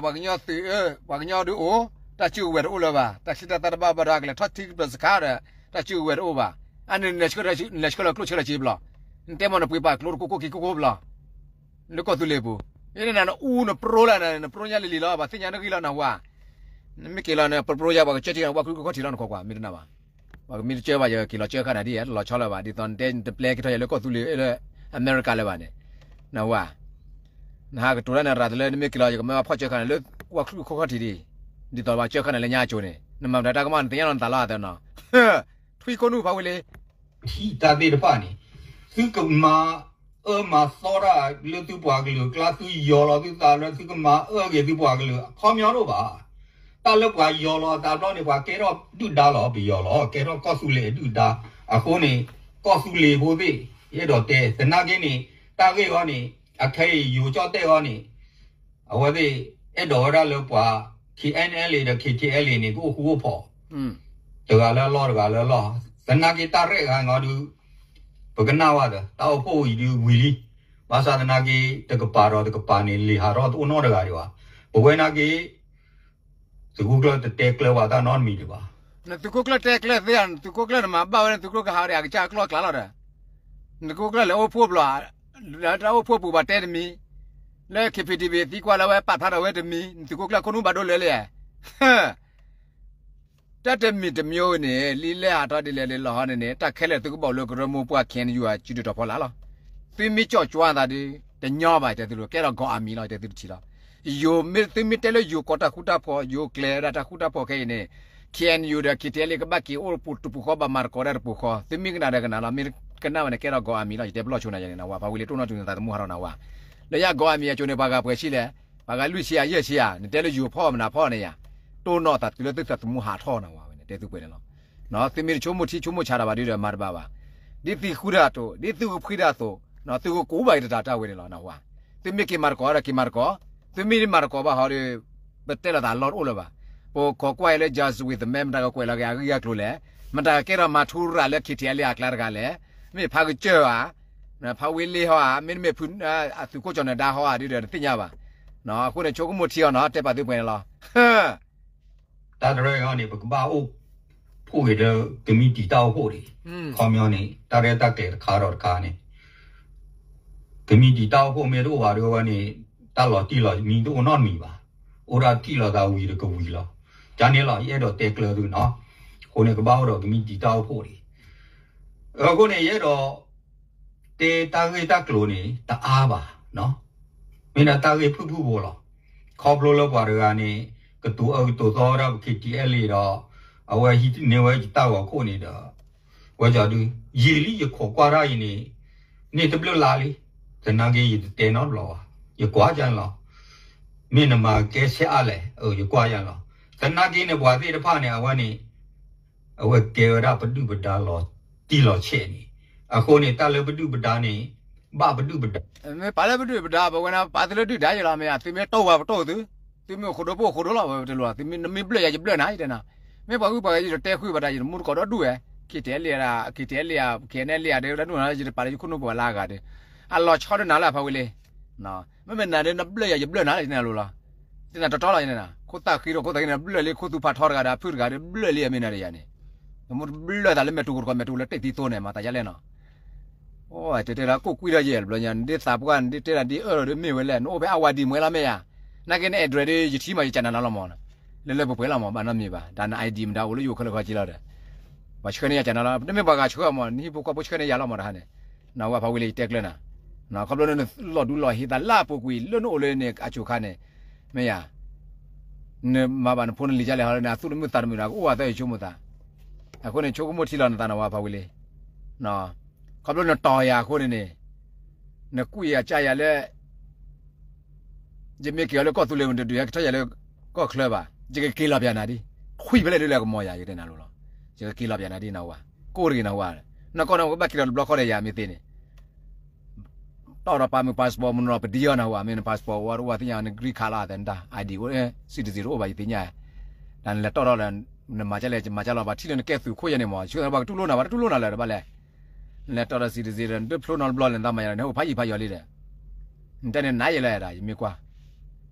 ပှၤကညီသုး ပှၤကညီဒုးအိၣ် တၢ်စုကဝဲၤတအိၣ်လၢၤဘၣ် တၢ်ဆံတၢ်သၣ်တဘၣ်ဘၣ်ဒီး ကလဲၤထီၣ်ထံကပၢၤစခါဒီး တၢ်စုကဝဲၤတအိၣ်ဘၣ် အန့ၣ် နလဲၤဆှၢလီၤကျိၣ်ဆှၢလီၤစ့ဘျီ နတဲမ့ၢ်နပှ့ၤပာ်ကျိတကိၢ်ကိၢ်ခံကိၢ်ကိၢ်ဘျီ လၢကီၢ်သူလ့ၤပူၤ အ့ၣ်နနၤနအူနပြိလၢန နပြိညါလံလံလီၤ ပှၤသ့ၣ်ညါနဂံၢ်လီၤနဟူဧါ နမ့ၢ်က့ၤလီၤန့ၣ် ပပြိညါ ပှၤကစၢၢ်ထံ ပှၤခုၣ်ခီၣ်ထံးလီၤနခိးကွၢ် မ့ၢ်တနာ်ဘၣ် ပှၤကမ့ၢ်တစၢၢ်ဘၣ် ယက့ၤလီၤစၢၢ်ခါနၤဒ် လီၤဆီလၢၤဘၣ် ဒ်သိးနတဲနတပျဲက့ၤထီၣ်ယၤလၢကီၢ်သူလ့ၤလၢ အမဲရကၤလၢၤဘၣ်န့ၣ် နဟူဧါ နဟးကတိၤတၢ်နရၤတလၢ နမ့ၢ်က့ၤလီၤ ယကမၢဘၣ်ဖီၣ်စၢၢ်ခါနၤလၢ ပှၤခုၣ်ခီၣ်ထံးဒ် ဒ်သိးပှၤစၢၢ်ခါနၤလၢညါအစိၤန့ၣ် နမၤမတၤတၢ်ကမၣ် နသ့ၣ်ညါလီၤနသးလီၤအသးနီၤ ထွံၣ်ခိၣ်နူာ်ဖးဝံၤလံ ထံၣ်တၢ်သ့ၣ်တဖၣ်န့ၣ် သုကမၤအၢမၤသီတၢ်လၢသုပှၤကလုာ်အကျါ သုယီၤလီၤသုသးလၢသုကမၤအၢက့ၤသုပှၤကလုာ် အခီပညီတအိၣ်ဘၣ်. တၢ်လၢပှၤယီၤလီၤအသးဘျီန့ၣ် ပှၤကဲထီၣ်ဒုၣ်ဒါလီၤ ပယီၤလီၤ ကဲထီၣ်ကီၢ်သူလ့ၤအဒုၣ်ဒါ အဃိန့ၣ် ကီၢ်သူလ့ၤဖိသ့ၣ် ယအဲၣ်ဒိးတဲ သနာ်က့န့ၣ် တၢ်ဂ့ၢ်အံၤန့ၣ် အခဲအံၤယိၤကၠီၣ်တဲၣ်အံၤန့ၣ် အဝဲသ့ၣ် အဲၣ်ဒိးဝဲဒၣ်လၢပှၤ K N L A ဒီး K T L A န့ၣ် ကအိၣ်ဃူအိၣ်ဖိး တဂၤလၢအလီၢ်တဂၤလၢအလီၢ် သနာ်က့တၢ်ရဲၣ်ဂၤငီဒုး ပကနၣ်ဝဲဒီး တၢ်အိၣ်ဖှိၣ်အံၤဒုးဝံၤလံ ဘၣ်ဆၣ်သနာ်က့ တကပၤဒီးတကပၤန့ၣ် လံာ်ဟးထီၣ်တအိၣ်နီတဂၤဒံးဘၣ်. ပဝဲနာ်က့ သုးခိၣ်ကျၢၢ်တတဲကျၢၢ်ဝဲတၢ်နီတမံၤဒံးဘၣ်. နသုးခိၣ်ကျၢၢ်တဲကျၢၢ်သ့ဧါ နသုးခိၣ်ကျၢၢ်နမၤဘၣ်ဝဲ နသုးခိၣ်ကျၢၢ်ကဟးဝဲဒၣ်အကစၢ်အကျီၢ်အကျါလီၤဒီး နသုးခိၣ်ကျၢၢ်လဲၤအိၣ်ဖှိၣ်ဘျီ တၢ်အိၣ်ဖှိၣ်ပူၤဘၣ်တဲတမံၤ လၢ K P D P သံကွၢ်လၢဝဲပာ်ဖျါထီၣ်ဝဲတမံၤ နသုးခိၣ်ကျၢၢ်ခိၣ်နူာ်ဘၣ်ဒိလၢလံ တၢ်တမံၤတမံၤန့ၣ် လံလဲၢ်ဟးထီၣ်ဒ်လဲၣ်ဒ်လဲၣ်ဟီန့ၣ်န့ၣ် တၢ်ခဲလၢာ်သုကဘၣ်အိၣ်လၢကရၢမိၢ်ပှၢ် K N U အစုဒုးတီၤဖီလာ်လီၤ. သုမ့ၢ်ကၠီၣ်ကွၢ်သးဒ် တညီဘၣ်တဲသုလိၤ ကဲထီၣ် ကီၢ်အမံၤ လီၤတဲသုတထံၣ်လီၤ. ယိၤမ့ၢ်သုမ့ၢ်တဲလၢယိၤကီၢ်တၢ်ဃူတၢ်ဖိး ယိၤကျဲၤဝဲဒၣ်တၢ်ဃူတၢ်ဖိးခဲအံၤန့ၣ် K N U ဒီး K T L A ကဘၣ်က့ၤအိၣ်တပူၤဃီဘၣ်မၤသကိးဒၣ်တပူၤဃီ သုမ့ၢ်ကနၣ်ဒီးကနၣ်လီၤ မ့ၢ်ကနၣ်ဝဲန့ၣ် ကဲထီၣ်ကီၢ်အမံၤလီၤ ယတဲပလီၢ်ဆိနၤယၤန့ၣ် နဝၤဖးဝံၤလံတိၢ်နီၣ်တုၤနသးသမူဟးထီၣ်နဝၤ လၢယၤကီၢ်အမံၤအစိၤန့ၣ် ပှၤဂၤပှဲၤဆံလဲၣ် ပှၤဂၤလွံၢ်ဆံယဲၢ်ဆံဧါ နတဲလၢယိၤဖီၣ်မနုၤဖီၣ်န့ၣ်ယၤ တိၢ်နီၣ်သးတုၤလၢသုသးသမူဟးထီၣ်နဝၤဝဲန့ၣ် တဲသုပှဲၤန့ၣ်လီၤ. သုမ့ၢ်တဆိကမိၣ်ထံဆိကမိၣ်ဆးတၢ်ဘၣ်ဒုဒီးမၤတဘၣ်ဘၣ်. ဒ်သုဃုဒၣ်အသိး ဒ်သုကဖှံဒၣ်အသိး သုကကူးဘၣ်က့ၤတတၢ်တၢ်ဝဲန့ၣ်လီၤ နဝၤ. သုမ့ၢ်က့ၤမၤသကိးဒီးက့ၤမၤသကိး, သုမ့ၢ်တမၤသကိးဘၣ်ဟီဒီး ပတဲလိာ်သးလီၢ်တအိၣ်လၢၤဘၣ်. ပကိးကွၢ်အံၤလၢ Jazz with the Man မတၤကကွဲးလီၤက့ၤအဂ့ၢ်အကျိၤလဲၣ်, မတၤကကဲထီၣ်မၤထူရၤလၢ K T L A အကျါတဂၤလဲၣ်, မ့ၢ်ဖးကစၢၢ်ဧါ, ဖးဝ့လ့ဟီဧါ, မ့တမ့ၢ်ဖု အသုးခိၣ်ကၠီၣ်နဒါဟီဧါ ဒ်ဒီးတသ့ၣ်ညါဘၣ်. အဃိန့ၣ် ဆိကမိၣ်ထံအီၤနီၤ တဲပာ်သုပှဲၤန့ၣ်လီၤ. တၢ်တရဲၣ်အံၤန့ၣ် ပကဘၣ်အိၣ်ဖှိၣ်က့ၤဒီး ကမံးတံာ်တၢ်အိၣ်ဖှိၣ်ဒံး, ခီပညီန့ၣ် တၢ်ရဲၣ်တၢ်ကျဲၤတခါဒီးတခါန့ၣ် ကမံးတံာ်တၢ်အိၣ်ဖှိၣ်မ့ၢ်တအိၣ်ဘၣ်ဒီးဝဲန့ၣ် တၢ်လီၤတံၢ်လီၤမံတအိၣ်နီတမံၤဘၣ်. အိၣ်ဒၣ်ထံၣ်လိာ်သးဝံၤဒီးကဝံၤလီၤ. ကန့ၣ်လီၤ ယအဲၣ်ဒိးတဲကျၢၤသုနီၤ. အဃိန့ၣ် ကဘၣ်အိၣ်ဒီးကမံးတံာ်တၢ်အိၣ်ဖှိၣ်ဒံး. အဃိန့ၣ် ယအဲၣ်ဒိး တဲတၢ်ဂ့ၢ်တၢ်ကျိၤန့ၣ် တအါဘၣ်. မ့ၢ်ဒၣ်တၢ်ဂ့ၢ်ဖုၣ်ဖုၣ်ဖိလီၤ. ခီဖျိလၢပှၤတဂၤန့ၣ် ကတိၤအၢကတိၤသီဝဲဒၣ်ပ ခ့တံအ့လ့ဒီး အဝဲဟံးန့ၢ်ဝဲယတၢ်ဂီၤခိၣ်န့ၣ်ဒီး ဝဲဒုး ယံာ်လံယခိးကွၢ်တၢ်အံၤန့ၣ် န့ၢ်တဘျုးလါလံ. သနာ်က့ယတတဲနီတဘျီဘၣ်. ယကွၢ်ယါန့ၣ်လီၤ. မ့ၢ်နမၤကဲဆဲးအါလဲၣ်, ယကွၢ်ယါန့ၣ်လီၤ. သနာ်က့န့ၣ် ပှၤသ့ၣ်တဖၣ်န့ၣ် အဝဲန့ၣ် အဝဲကဲဝဲဒၣ်ပဒုၣ်ပဒါလီၤတံၢ်လီၤဆဲးန့ၣ်. အဃိန့ၣ် တၢ်လၢပဒုၣ်ပဒါန့ၣ် ဘၣ်ပဒုၣ်ပဒါ မ့ၢ်ပာ်လၢပဒုၣ်ပဒါ ပဝဲန့ၣ် ပာ်သုလၢဒုၣ်ဒါယလီၤ မ့ၢ်ဧါ, သုမ့ၢ်တိၢ်ပှၤပတိၢ်သု, သုမ့ၢ်အိၣ်ခိၣ်ဒိၣ်ပအိၣ်ခိၣ်ဒိၣ်လီၤ ဝဲတလိၤ, သုမ့ၢ်နမ့ၢ်ဘျၢၣ်ယၤ ယဘျၢၣ်နၤယတဲနၤ, မ့ၢ်ပှၤဂုၤပှၤဂၤယတတဲဃုာ်ဘၣ်တၢ် ယတမူတကိးဒီဒူၣ်ဝဲ, ခ့တံအ့လ့, ခ့တံအ့လ့, ခဲန့ၣ်လ့ ဒဲဝဲဒၣ်နူၢ်နၤ ယတပာ်လၢယခိၣ်နူာ်ပှၤလၢအဂၤဒီး, အလီၤဆီဒၣ်နၤလၢအဖးဝံၤလံ, မ့မ့ၢ်နၤဒီးနဘျၢၣ်ယၤ ယဘျၢၣ်နၤလၢယတဲနၤလိၤလီၤ, ယတဲနၤတီတီလီၤယန့ၣ်နၤ, ခိၣ်သၣ်ဃံဒီးခိၣ်သၣ်ဃံန့ၣ် ဘျၢၣ်လံခိၣ်သူဖးထီတဂၤဒီး အဖုၣ်တဂၤဒီး ဘျၢၣ်လံအမ့ၢ်နၤဒီးယၤန့ၣ်, နမ့ၢ်တဘျၢၣ်သးလၢမဲာ်တူၤကတကိး မဲာ်တူၤလၢတ့ၢ်သံသိန့ၣ် မၤသးယါလဲၣ်နီၤ အိၣ်တဲတဲလၢကိၣ်ကွံထီၣ်ယဲၢ်တဘျီညါ နဒ်သးပှၢ် နဒ်တဲဒၣ်ဒ်အၢၣ်လီၤဒီးမ့ၢ်ဝဲလဲၣ် နအိၣ်ဖဲအဝၤဒံးမွဲလီၤမ့ၢ်ယါ, နာ်က့န address ဒီး ယထံၣ်မး ယကနၤနၤလီၤမး, လၢလၢပှဲၤပှဲၤလီၤမး ဘၣ်နီတမံၤဘၣ်, တၢ်န ID မတၤအိၣ်လၢယအိၣ်ခဲလၢာ်ခဲဆ့လီၤဒီး, ပှၤဆှၢန့ၢ်ယၤကနၤလီၤ တမ့ၢ်ပှၤဂၤဆှၢမး နဟံၣ်ဖိဃီဖိဆှၢန့ၢ်ယၤလီၤမးတဟါန့ၣ်, နဝဲဖးဝံၤလံယတဲကျၢၤနၤ, ခီဖျိလၢနလီၤဒူလီၤဟ့သးလၢအပူၤကွံာ် လၢနအိၣ်လၢန့ၣ်အစိၤခါန့ၣ်, မ့ၢ်ယါ နမၤဘၣ်နဖိနလံၤဒ်လဲၣ်ဟီလၢန့ၣ် အသူၣ်တမုာ်သးတမုာ်ဒီး ကအိၣ်ဝဲသးယဆိကမိၣ်သး, အဃိန့ၣ် ဆိကမိၣ်ထံလီၤနသးနဝဲဖးဝံၤလံ, ခီဖျိနတီၤယၤအဃိန့ၣ်န့ၣ်, နကွံာ်ယၤကယၤလၢ ယမ့ၢ်က့ၤအီၤလၢကီၢ်သူလ့ၤ မတဒုးဟဲကထီၣ်ယၤလၢကီၢ်ချၢဘၣ်, ယကက့ၤလီၤပျးနၤဒ်, ခွံဖဲလဲၣ်ဒ်လဲၣ်ကမီၤယၤ ယတဲနၤလိၤလီၤ, ယကက့ၤလီၤပျးနၤဒ်နဝဲ, ကိၢ်တဂ့ၤနဝဲ, နကီၢ်နဝဲဘၣ်က့ၤလီၤတဘျီဃီဒီးယၤမ့ၢ်သ့န့ၣ် တီၣ်ဒီးပာ်မုာ် passport မနီၤပဒံအီၤနဝဲ မ့ၢ်န passport အိၣ်ဝဲတအိၣ်သ့ၣ်ညါ န green card လီၤ အသဲနတၢ် ID အိၣ် citizen တအိၣ်ဘၣ်ယသ့ၣ်ညါ, တၢ်နလဲၤတီၣ်ထီၣ်လၢ နမၤကလဲၣ် မၤကလီၤ ပှၤထံၣ်လၢနကဲသုးခိၣ်ယဲန့ၣ်မး ဆၢပှၤကတူၢ်လိာ်နၤ ပှၤတတူၢ်လိာ်နၤလၢၤတဘၣ်လဲၣ်, နလဲၤတီၣ်ဒီး citizen ဒီး နတဖျိနီတဘျီလဲၣ် နသးမၤယၤလီၤ နဟဲအိၣ်ဖးယံၤဖးယီၤလံဒီး, နတဲန့ၣ်နၤယဲလၢၤဒၣ် ယမ့ၢ်ကွၢ်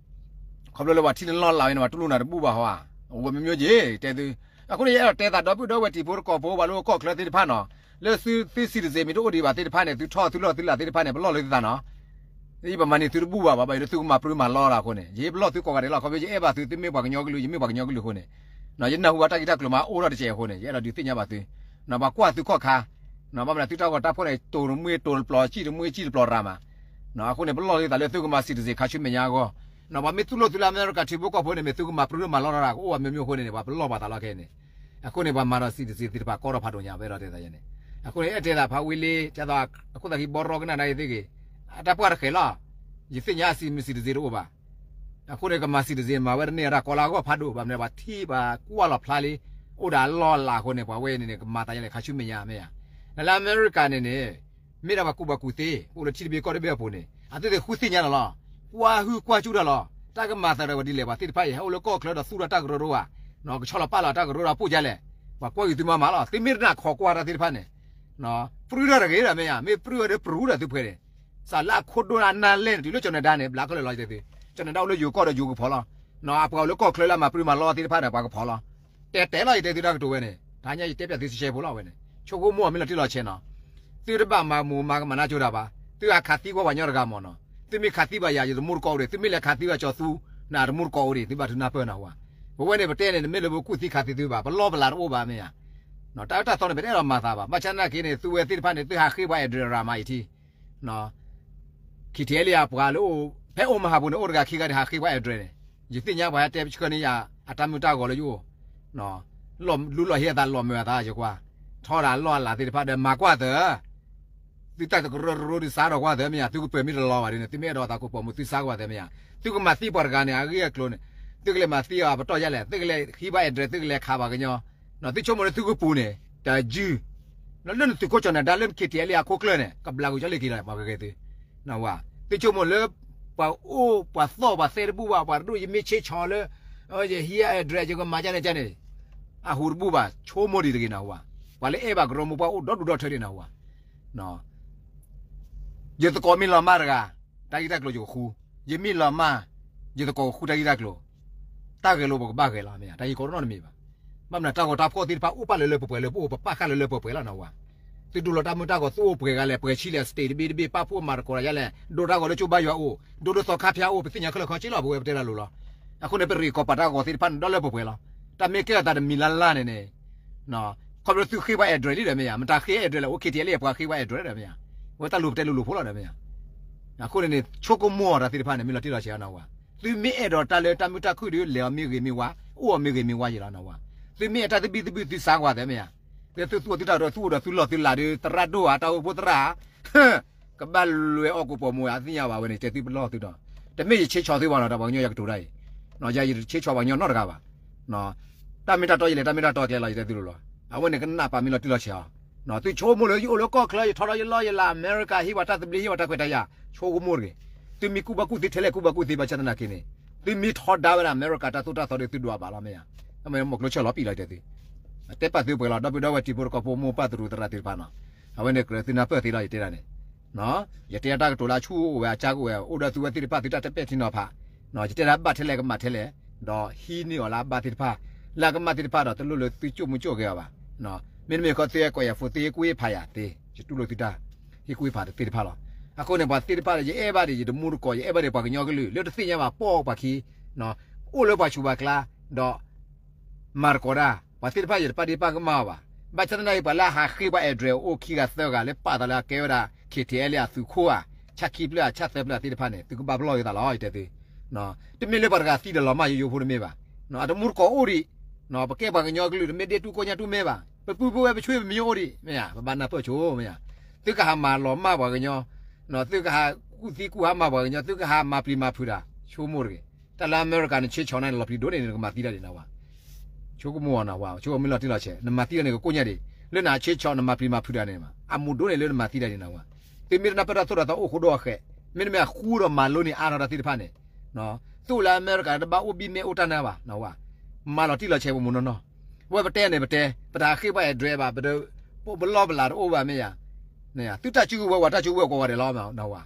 ခီဖျိလၢပှၤထံၣ်လၢနလီၢ်လၤဝဲန့ၣ် ပှၤတူၢ်လိာ်နၤတဘူၣ်ဘၣ်ဟီဧါ, အဝဲမ့ၢ်မ့ၢ်ယဲ တဲသု, အဃိန့ၣ် ယအဲၣ်ဒိးတဲသးဒီပုၢ်ဒီဝဲၢ်တံၤဖိတကိးဖိ ပှၤလၢကီၢ်ချၢသ့ၣ်တဖၣ်နီၤ, လၢသု citizen မ့ၢ်တအိၣ်ဒံးဘၣ်သ့ၣ်တဖၣ်န့ၣ် သုထီၣ်သုလီၢ်သုလၤသ့ၣ်တဖၣ်န့ၣ် ပလီၢ်လၢသုသးနီၤ, ယပမၤန့ၢ်သုတဘူၣ်ဘၣ် ဘၣ်ဘၣ်ဒီးသုကမၤပြၢမၤလီတၢ်အဃိန့ၣ် ယပလီၢ်သုကိးဂၤဒဲးလီၤ ခီဖျိယအဲၣ်ဘၣ်သု သုမ့ၢ်ပှၤကညီကလုာ် ယမ့ၢ်ပှၤကညီကလုာ်အဃိန့ၣ်, ယနၢ်ဟူဘၣ်တၢ်ဂ့ၢ်တၢ်ကျိၤမးအိၣ်ထီၣ်တစဲးအဃိန့ၣ် ယအဲၣ်ဒိးဒုးသ့ၣ်ညါဘၣ်သု, ပှၤကွၢ်သုခီၣ်ခါ ဘၣ်မနုၤသုတၢ်ဂီၤတၢ်ဖီၣ်န့ၣ် တိၤတမှံတိၤတပျီၤ စံၣ်တမှံစံၣ်တပျီၤရၤမး, အဃိန့ၣ် ပလီၢ်လၢသးလၢသုကမၤ citizen ခါဆူမဲာ်ညါအဂီၢ်, ပှၤမ့ၢ်တူၢ်လိာ်သုလၢအမဲရကၤထံဖိကီၢ်ဖိန့ၣ် မ့ၢ်သုကမၤပြၢမၤလီတၢ် ကအိၣ်ဘၣ်မ့ၢ်မ့ၢ်အဃိန့ၣ် ပှၤပလီၢ်ပာ်သးလီခဲအံၤန့ၣ်, အဃိန့ၣ် ပှၤမၤဒီး citizen သ့ၣ်တဖၣ်ကီထီၣ်ဖးဒိၣ်ညါ ပအဲၣ်ဒိးတဲသးယဲန့ၣ်, အဃိန့ၣ် အဲၣ်တဲသးဖးဝံၤလံ ဒ်သိး အခိၣ်သးခံဘီရီကနၣ်ဒၣ်အံၤသ့ၣ်ဂ့ၤ, အတၢ်ပှၢ်တဃဲၤလီၤ, ယသ့ၣ်ညါ citizen တအိၣ်ဘၣ် အဃိန့ၣ် ကမၤ citizen မၤဝဲတန့ၢ်အတၢ်ကီလၢအဂီၢ်ဖးဒိၣ် ဘၣ်မနုၤပှၤထံၣ်ပှၤကွၢ်လီၤဖျါလံ, အိၣ်ဒီးအလီၢ်အလၤအဃိန့ၣ် ပှၤဝဲအံၤန့ၣ်န့ၣ် ကမၤသးယဲလဲၣ် ခါဆူမဲာ်ညါမ့ၢ်ဧါ, နလၢအမဲရကၤန့ၣ်န့ၣ် မ့ၢ်ဒၣ်ပှၤကူၣ်ဘၣ်ကူၣ်သ့ အိၣ်လၢထံတဘ့ၣ်ကီၢ်တဘ့ၣ်အပူၤန့ၣ် အသုသ့ၣ်ဃုသ့ၣ်ညါလီၤလီၤ, ကွၢ်ဟုၣ်ကွၢ်စူၣ်တၢ်လီၤ, တၢ်ကမၤသးဒီးပှၤဒ်လဲၣ် ပှၤသ့ၣ်တဖၣ်အံၤ ဟဲအိၣ်လၢကီၢ်ချၢဒီးသူၣ်ထီၣ်တၢ်ကရၢကရိဧါ, ကဆီလီၤပာ်လီၤတၢ်ကရၢကရိအပူၤဒ်လဲၣ်, ပှၤကွၢ်ဂ့ၤသုမၤမၤလီၤ, သုမ့ၢ်တနာ်ခိးကွၢ်တၢ်သ့ၣ်တဖၣ်န့ၣ် ပြူတၢ်တဂ့ၤဒီးမ့ၢ်ဧါ, မ့ၢ်ပြူဝဲဒီးပြူဒီးသုဖှဲးန့ၣ်, စးလၢအခိၣ်ဒိၣ်အနၢ်လဲၢ်န့ၣ် တုၤလၢကၠီၤနဒါန့ၣ် ဘျးခဲလၢာ်လီၤယတဲသု, ကၠီၤနဒါအိၣ်လၢယိၤကီၢ်ဒီးယိၤကဖီလီၤ, အပှၤအိၣ်လၢကီၢ်ချၢလၢအမၤပြူမၤလီသ့ၣ်တဖၣ်ဒီးပှၤကဖီလီၤ, တဲတဲလီၤယတဲသုတၢ်ကတိၤဝဲန့ၣ် တဟါညါယတဲပျးသုစဲးဖိလီၤဝဲန့ၣ် ဆိကမိၣ်အမ့ၢ်လီၤတံၢ်လီၤဆဲးနီၤ, သုတဘၣ်မၤမူးမၤကမၣ်နၢ်ကၠိတၢ်ဘၣ်, သုဟးခးသံကွၢ်ပှၤကညီတဂၤမ့ၢ်နီၤ, သုမ့ၢ်ခးသံဘၣ်ယၤ ယတမူတကိးအိၣ်ဒံး, သုမ့ၢ်လဲၤခးသံဘၣ်ကၠီၤသူ နတမူတကိးအိၣ်ဒံး, သုဘၣ်ထုနၢ်ပၢၢ်နၢ်ဟူဧါ, ပဝဲန့ၣ် ပတဲန့ၣ် နမ့ၢ်လၢပကူၣ်သံခးသံသုဘၣ်, ပလီၢ်ပလၤတအိၣ်ဘၣ်မ့ၢ်ဧါ, တၢ်အၢတၢ်သီန့ၣ် ပတအဲၣ်ဒိးမၤသးဘၣ်, ဘၣ်ဆၣ်သနာ်က့န့ၣ် သုဝဲသ့ၣ်တဖၣ်န့ၣ် သုဟးဃ့ပှၤ address ရၤမးအံၤထံ ခံထံၣ်အဲလံယၤပှၤလၢအိၣ် ဖဲအိၣ်မၤဟးပူၤန့ၣ် အိၣ်တဂၤခံဂၤန့ၣ် ဟးဃ့ပှၤ address န့ၣ်, ယသ့ၣ်ညါပှၤဟဲတဲဆှၢန့ၢ်ယၤ အတၢ်မုာ်တၢ်ဂီၤလၢယအိၣ်, လူလီၤဟ့အသးလီၤမၢ်အသးယကွၢ်, ထီဒါလီၢ်အလၤသ့ၣ်တဖၣ်ဒီးမၤကွၢ်သၢ, သုတၢ်တကရၢကရိဒုးစးထီၣ်ကွၢ်သၢမ့ၢ်ဧါ, သုကပၢၤမ့ၢ်တလီၤဘၣ်ဒ်န့ၣ် သုမ့ၢ်အဲၣ်ဒိးသးကိးပိာ်မုၣ်သုစးကွၢ်သၢမ့ၢ်ဧါ, သုကမၤသံပှၤတဂၤန့ၣ် အဂ့ၢ်အကျိၤန့ၣ်, သုကလဲၤမၤသံအီၤပတီၢ်ယဲလဲၣ်, သုကလဲၤဟံးဘၣ် address သုကလဲၤခးပှၤကညီ သုဆိကမိၣ်လၢသုကပူၤန့ၣ် တၢ်ယုၢ်, လၢနသုးခိၣ်ကၠီၤနၤဒါလၢ ခံထံၣ်အဲလံယၤအခိၣ်ကျၢၢ်န့ၣ် ကဘျးဂုာ်ကၠီလ့ၢ်က့ၤလီၤ ပှၤကဂဲၤသု, သုဆိကမိၣ်လၢ ပှၤအိၣ်ပှၤသီၣ်ပှၤသဲတဘူၣ်ဘၣ်, ပှၤတဒူၣ်ယမ့ၢ်ဆ့ဆီလၢ ယဟံး address ယကမၤကန့ၣ်ကန့ၣ်, အဟူးတဘူၣ်ဘၣ်, ဆိကမိၣ်ဒံးတဂ့ၤနၢ်ဟူဧါ, ပှၤလၢအဲၣ်ဘၣ်ကရၢမိၢ်ပှၢ်အိၣ်ဒီဒူၣ်ဒီထၢဒံးနၢ်ဟူဧါ ယသကိးမ့ၢ်လီၤမၢ်တဂၤ, တၢ်ဂ့ၢ်တၢ်ကျိၤယကဃူ, ယမ့ၢ်လီၤမၢ်, ယသကိးကဃူတၢ်ဂ့ၢ်တၢ်ကျိၤ, တၢ်ဂဲၤလိာ်ပကဘၣ်ဂဲၤလီၤမ့ၢ်ဧါ, တၢ်ဂ့ၢ်ကီတနီတမံၤဘၣ်, ဘၣ်မနုၤတၢ်ဂီၤတၢ်ဖီၣ်သ့ၣ်တဖၣ်အိၣ်ပာ်လၢလၢပှဲၤပှဲၤလၢပအိၣ် ပပာ်ဃာ်လၢလၢပှဲၤပှဲၤလီၤနၢ်ဟူဧါ, သုဒိလီၤတၢ်မုၢ်တၢ်ဂီၤ သုအိၣ်ပှဲၤဂၤလဲၣ်, ပှဲၤဆံလဲၣ်, state တဘ့ၣ်တဘ့ၣ် ပာ်ဖှိၣ်မၤသကိးတၢ်ယါလဲၣ်, ဒိတၢ်ဂီၤလၢကၠိဘါယွၤအိၣ်, ဒိဒိသီခါဖၠါအိၣ်, ပသ့ၣ်ညါခဲလၢာ်ခဲဆ့လီၤ, ပဝဲပတဲတၢ်လိၤလီၤ. အဃိန့ၣ် ပရ့ၣ်ကီးပာ်တၢ်ဂီၤသ့ၣ်တဖၣ်န့ၣ်ဒီလၢပှဲၤပှဲၤလီၤ. တၢ်မ့ၢ်ကဲထီၣ်သးတမံၤလၢ်လၢ်န့ၣ်န့ၣ် ခီဖျိသုဃ့ပှၤ address လံဒီးမ့ၢ်ဧါ, မတၤဃ့ address လဲၣ်, အိၣ် K T L A ပှၤဃ့ပှၤ address ဒီးမ့ၢ်ဧါ, ဝဲတၢ်လိၤပတဲလိၤလိၤဖိလီၤဒီးမ့ၢ်ဧါ. အဃိန့ၣ်န့ၣ် ဆိကမိၣ်အီၤတၢ်သ့ၣ်တဖၣ်န့ၣ် မ့ၢ်လီၤတံၢ်လီၤဆဲးအီၤနဝၤ, သုမ့ၢ်အဲၣ်ဒိးတၢ်လၢတၢ်မုာ်တၢ်ခုၣ်ဒီး လဲၤအီၤမ့ၢ်ဂ့ၤမ့ၢ်ဝါ, အိၣ်အီၤမ့ၢ်ဂ့ၤမ့ၢ်ဝါယံၤလီၤနဝၤ, သုမ့ၢ်အဲၣ်တၢ်သဘံၣ်သဘုၣ်သုစါကွၢ်သဲမ့ၢ်ဧါ, သုသုအိၣ်သုတၢ်ဒီး သုအိၣ်ဒီးသုလီၢ်သုလၤဒီး သရၣ်ဒိၣ်ဧါ တၢ်အိၣ်ဖှိၣ်သရၣ်ဧါ ကဘၣ်လွဲအီၣ်ကိးပိာ်မုၣ်ဧါ သ့ၣ်ညါဘၣ်ဝဲန့ၣ် တဲသုပလီၢ်သုဒီး, တမ့ၢ်ယဆ့ဆီသုဘၣ်နီၤ တၢ်ပှၤကညီယၤကတိၤတၢ်အံၤ, ယၤယတဆ့ဆီပှၤကညီနီတဂၤဘၣ်. တၢ်မ့ၢ်တၢ်တီယလဲၤ တၢ်မ့ၢ်တၢ်တီကျဲလီၤ ယတဲသုလိၤလီၤ. အဝဲန့ၣ်ကနၣ်ပာ်မ့ၢ်လီၤတံၢ်လီၤဆဲးအီၤ, သုဆိကမိၣ်လၢယအိၣ်လၢကီၢ်ချၢ ယထီၣ်ဒီးယလီၢ်ယလၤ အမဲရကၤ ဟ့ၣ်ပှၤတၢ်သဘျ့ ဟ့ၣ်ပှၤတၢ်ခွဲးတၢ်ယာ် ဆိကမိၣ်တဂ့ၤ. သုမ့ၢ်ကူၣ်ဘၣ်ကူၣ်သ့ထဲလဲၣ် ကူၣ်ဘၣ်ကူၣ်သ့ဘၣ်ဆၣ်သနာ်က့န့ၣ်, သုမ့ၢ်ထီဒါဝဲဒၣ်အမဲရကၤတၢ်သိၣ်တၢ်သီဒီး သုဒွးဘၣ်လီၤမ့ၢ်ဧါ. အမ့ၢ်မိၢ်ကျိၤဆၢလီၤပံာ်လီၤတဲသု, တဲပာ်သုပှဲၤလီၤ ဒီပုၢ်ဒီဝဲၢ်တံၤဖိသကိးဖိ မိၢ်ပၢ်သရူးသရၣ်သ့ၣ်တဖၣ်နီၤ, အဝဲန့ၣ်ကြၢးသုနၢ်ပၢၢ်သ့လီၤ ယတဲဒၣ်န့ၣ် ယတဲတၢ်ကတိၤလၢအဆူၣ်အိၣ်ဝဲ အကၢ်ကအိၣ်ဝဲ အိၣ်ဒီးသုဝဲသ့ၣ်တဖၣ် သုတၢ်တပဲာ်ထံနီၤဖး, ယတဲဒၣ်ဘၣ်ထဲလဲၣ်ကမၣ်ထဲလဲၣ်, ဒီးဟံးန့ၢ်အီၤလၢအဘၣ်သ့ၣ်တဖၣ်, လၢအကမၣ်သ့ၣ်တဖၣ်ဒီး တလိၣ်လၢသုကၠိၣ်မုၢ်ကၠိၣ်ဂဲၤအီၤဘၣ်. မ့တမ့ၢ်ဃီသုအဲၣ်ကိးယၤ phone သုဟ့ၣ်ကူၣ်ဟ့ၣ်ဖးယၤသ့, ယတူၢ်လိာ်သုတၢ်ဟ့ၣ်ကူၣ်ဟ့ၣ်ဖးတသ့ၣ်တဖၣ်လီၤ. အဃိန့ၣ် ပှၤသ့ၣ်တဖၣ်ဒီး ယအဲၣ်ဘၣ်ဒံး ယတမူတကိး ယအဲၣ်ဘၣ်ဒံးပှၤကညီကလုာ် လၢတသ့ၣ်ညါဘၣ် ပိာ်ပှၤခံ, အိၣ်လၢပှၤဆူးပှၤကျါ, ဒီး မၤသကိးတၢ်, ပှၤသ့ၣ်တဖၣ်ယတပာ်ဒ့ၣ်ပာ်ကမၣ်အီၤဘၣ်. ဘၣ်ဆၣ်သနာ်က့ ပှၤလၢအဟးဃ့ပှၤ address အိၣ်ခံဂၤသၢဂၤလၢပာ်သးလၢအကဲဝဲဒၣ် K T L A အသုးခိၣ်ဧါ, ဆၣ်ခံဖျၢၣ်ဧါ ဆၣ်သၢဖျၢၣ်သ့ၣ်တဖၣ်န့ၣ် သုကဘၣ်ပလီၢ်ယသးလီၤ ယတဲသု. တမ့ၢ်လၢပှၤတဂၤသံဒီးလီၤမၢ်ယိယိဖိတမ့ၢ်ဘၣ်. အတမူတကိးအိၣ်ဒံး, ပကဲပှၤကညီကလုာ် တမ့ၢ်ဒ့ၣ်တူၢ်ကိၢ်ညါတူၢ်မ့ၢ်ဘၣ်, ပပုၢ်ဖိဝဲပဆွေပမျိုးအိၣ်ဒံး မ့ၢ်ဧါ, ပဘၣ်နၢ်ပၢၢ်ဆိ မ့ၢ်ဧါ. သုကဟးမၤလီၤမၢ်ပှၤကညီ, သုကဟးကူၣ်သံကူၣ်ဟါမၢ်ပှၤကညီ, သုကဟးမၤပျံၤမၤဖုးတၢ်, ဆိကမိၣ်တဂ့ၤ. တၢ်လၢအမဲရကၤန့ၣ် ဆ့ဆီနၤန့ၣ် လီၤပျံၤဒိၣ်န့ၣ် နကမၤသံတၢ်ဒံးနဝၤ, ဆိကမိၣ်အီၤနဝၤ, ဆိကမိၣ်မ့ၢ်လီၤတံၢ်လီၤဆဲး နမၤသံတၢ်န့ၣ် ကကိၢ်ညါဒံး, လၢနဆ့ဆီ နမၤပျံၤမၤဖုးတၢ်န့ၣ် အမူဒိၣ်န့ၣ်လၢနမၤသံတၢ်ဒံးနဝၤ. သုမ့ၢ်တနၢ်ပၢၢ်တၢ်သိၣ်တၢ်သီအိၣ်ဃိဒီးအဃဲး, မ့တမ့ၢ်အဃူဒီးမၤလိန့ၢ်အါထီၣ်တၢ်သ့ၣ်တဖၣ်န့ၣ်, သုအိၣ်လၢအမဲရကၤ တဘၣ်အိၣ်ဘံၣ်မ့ၢ်အိၣ်တၢ်နါဘၣ်နဝၤ, မၤလီၤတံၢ်လီၤဆဲးပမူနီၢ်နီၢ်. ဝဲပတဲန့ၣ်ပတဲ, ပတဟးဃ့ပှၤ address ဘၣ်, ပတပလီၢ်ပလၤတအိၣ်ဘၣ်မ့ၢ်ဧါ. သုတၢ်စုကဝဲၤ ပှၤတၢ်စုကဝဲၤ ကွၢ်ဝဲဒဲးလီၤနဝၤ.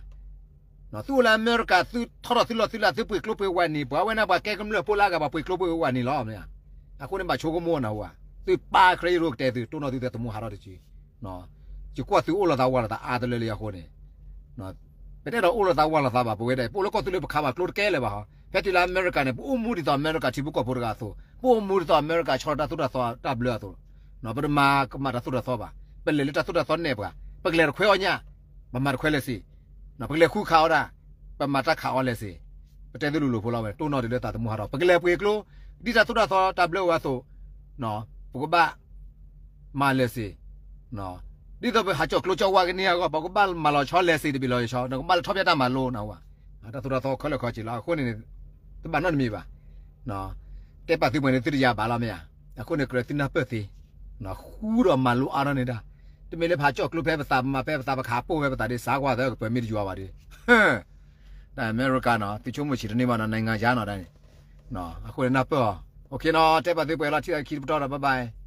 သုအိၣ်လၢအမဲရကၤ သုထီၣ်ထီၣ်သုလီၢ်သုလၤ သုပှ့ၤကျိပှ့ၤဝဲနံၤ, ပှၤဝဲန့ၣ်ပှၤကဲကမျၢၢ်ဖိလၢအဂၤ ပှၤပှ့ၤကျိပှ့ၤဝဲနံၤလီၤမ့ၢ်ဧါ. အဃိန့ၣ် ဘၣ်ဆိကမိၣ်နဝၤ, သုပၢ်ခရံာ်ယိၤကတဲသု တိၢ်နီၣ်သုသးသမူဟးထီၣ်တစု ယကွၢ်သုအိၣ်လိာ်သးဝးလိာ်သးအါတလၢလံအဃိန့ၣ်, ပတအဲၣ်ဒိးအိၣ်လိာ်သးဝးလိာ်သးဘၣ်, ပဝဲဒၣ် ပအိၣ်လၢကီၢ်သူလ့ၤ ပခးဘၣ်ကျိတကဲလၢၤဘၣ်ဟီ, ဖဲတုၤလၢအမဲရကၤန့ၣ် ပအိၣ်မူဒ်သိးအမဲရကၤထံဖိကီၢ်ဖိတဂၤအသိး, ပအိၣ်မူဒ်သိးအမဲရကၤဆီလီၤတၢ်သိၣ်တၢ်သီတၢ်ဘျၢအသိး, ပတမၤကမၣ်တၢ်သိၣ်တၢ်သီဘၣ်, ပလဲၤလၢတၢ်သိၣ်တၢ်သီနဲၣ်ပှၤ, ပကလဲၤတခွဲအီၣ်ညၣ်, ပမၤတခွဲလၢၤစ့ၢ်, ပကလဲၤဃုခးအီၣ်ဒၣ်, ပမၤတၢ်ခးအီၣ်လၢၤစ့ၢ်, ပတဲသုလိၤလိၤဖိလီၤဝဲ တိၢ်နီၣ်ဒံးလၢသးသမူဟးထီၣ် ပကလဲၤပှ့ၤကျိ, ဒ်တၢ်သိၣ်တၢ်သီတၢ်ဘျၢဝဲအသိး, ပကဘၣ် မၤလၢၤစ့ၢ်, ဒ်သိးပဟးကၠီၣ်ကျိကၠီၣ်ဝါကန့ၢ်အဂီၢ် ပကဘၣ်မၤလီၤဆီလဲၤစ့ၢ်တဘ့ၣ်လီၤဆီ နကဘၣ်လဲၤထီၣ်ဖျဲးတၢ်မၤလိနဝၤ, တၢ်သိၣ်တၢ်သီခဲလၢာ်ခဲဆ့လီၤ အဃိန့ၣ်န့ၣ်, တဘၣ်နီတမံၤဘၣ်, တဲပာ်သုပှဲၤန့ၣ်သုတယၤဘၣ်လီၤမ့ၢ်ဧါ, အဃိန့ၣ် ကြၢးသုနၢ်ပၢၢ်သ့, ဃူဒီးမၤလိအါထီၣ်န့ၣ်တၢ်, တမ့ၢ်လၢပဟးကၠီၣ်ကျိဖဲပသး ပမၤဖဲပသး ပခးပိၢ်ဖဲပသးဒ်စးကွၢ်သၢကပၢၤမ့ၢ်တယွၤဘၣ်ဒီး တၢ်အမဲရကၤနီၤ သုဆိကမိၣ်ဆံးတန့ၢ်ဘၣ်နီၤ နိုင်ငံခြားနီၤဒၣ်န့ၣ်, အဃိန့ၣ်နၢ်ပၢၢ်အီၤ, အဃိနီၤ တဲပာ်သုပှဲၤလီၤ ထံၣ်လီၤခံတပတီၢ်ဒီး bye bye.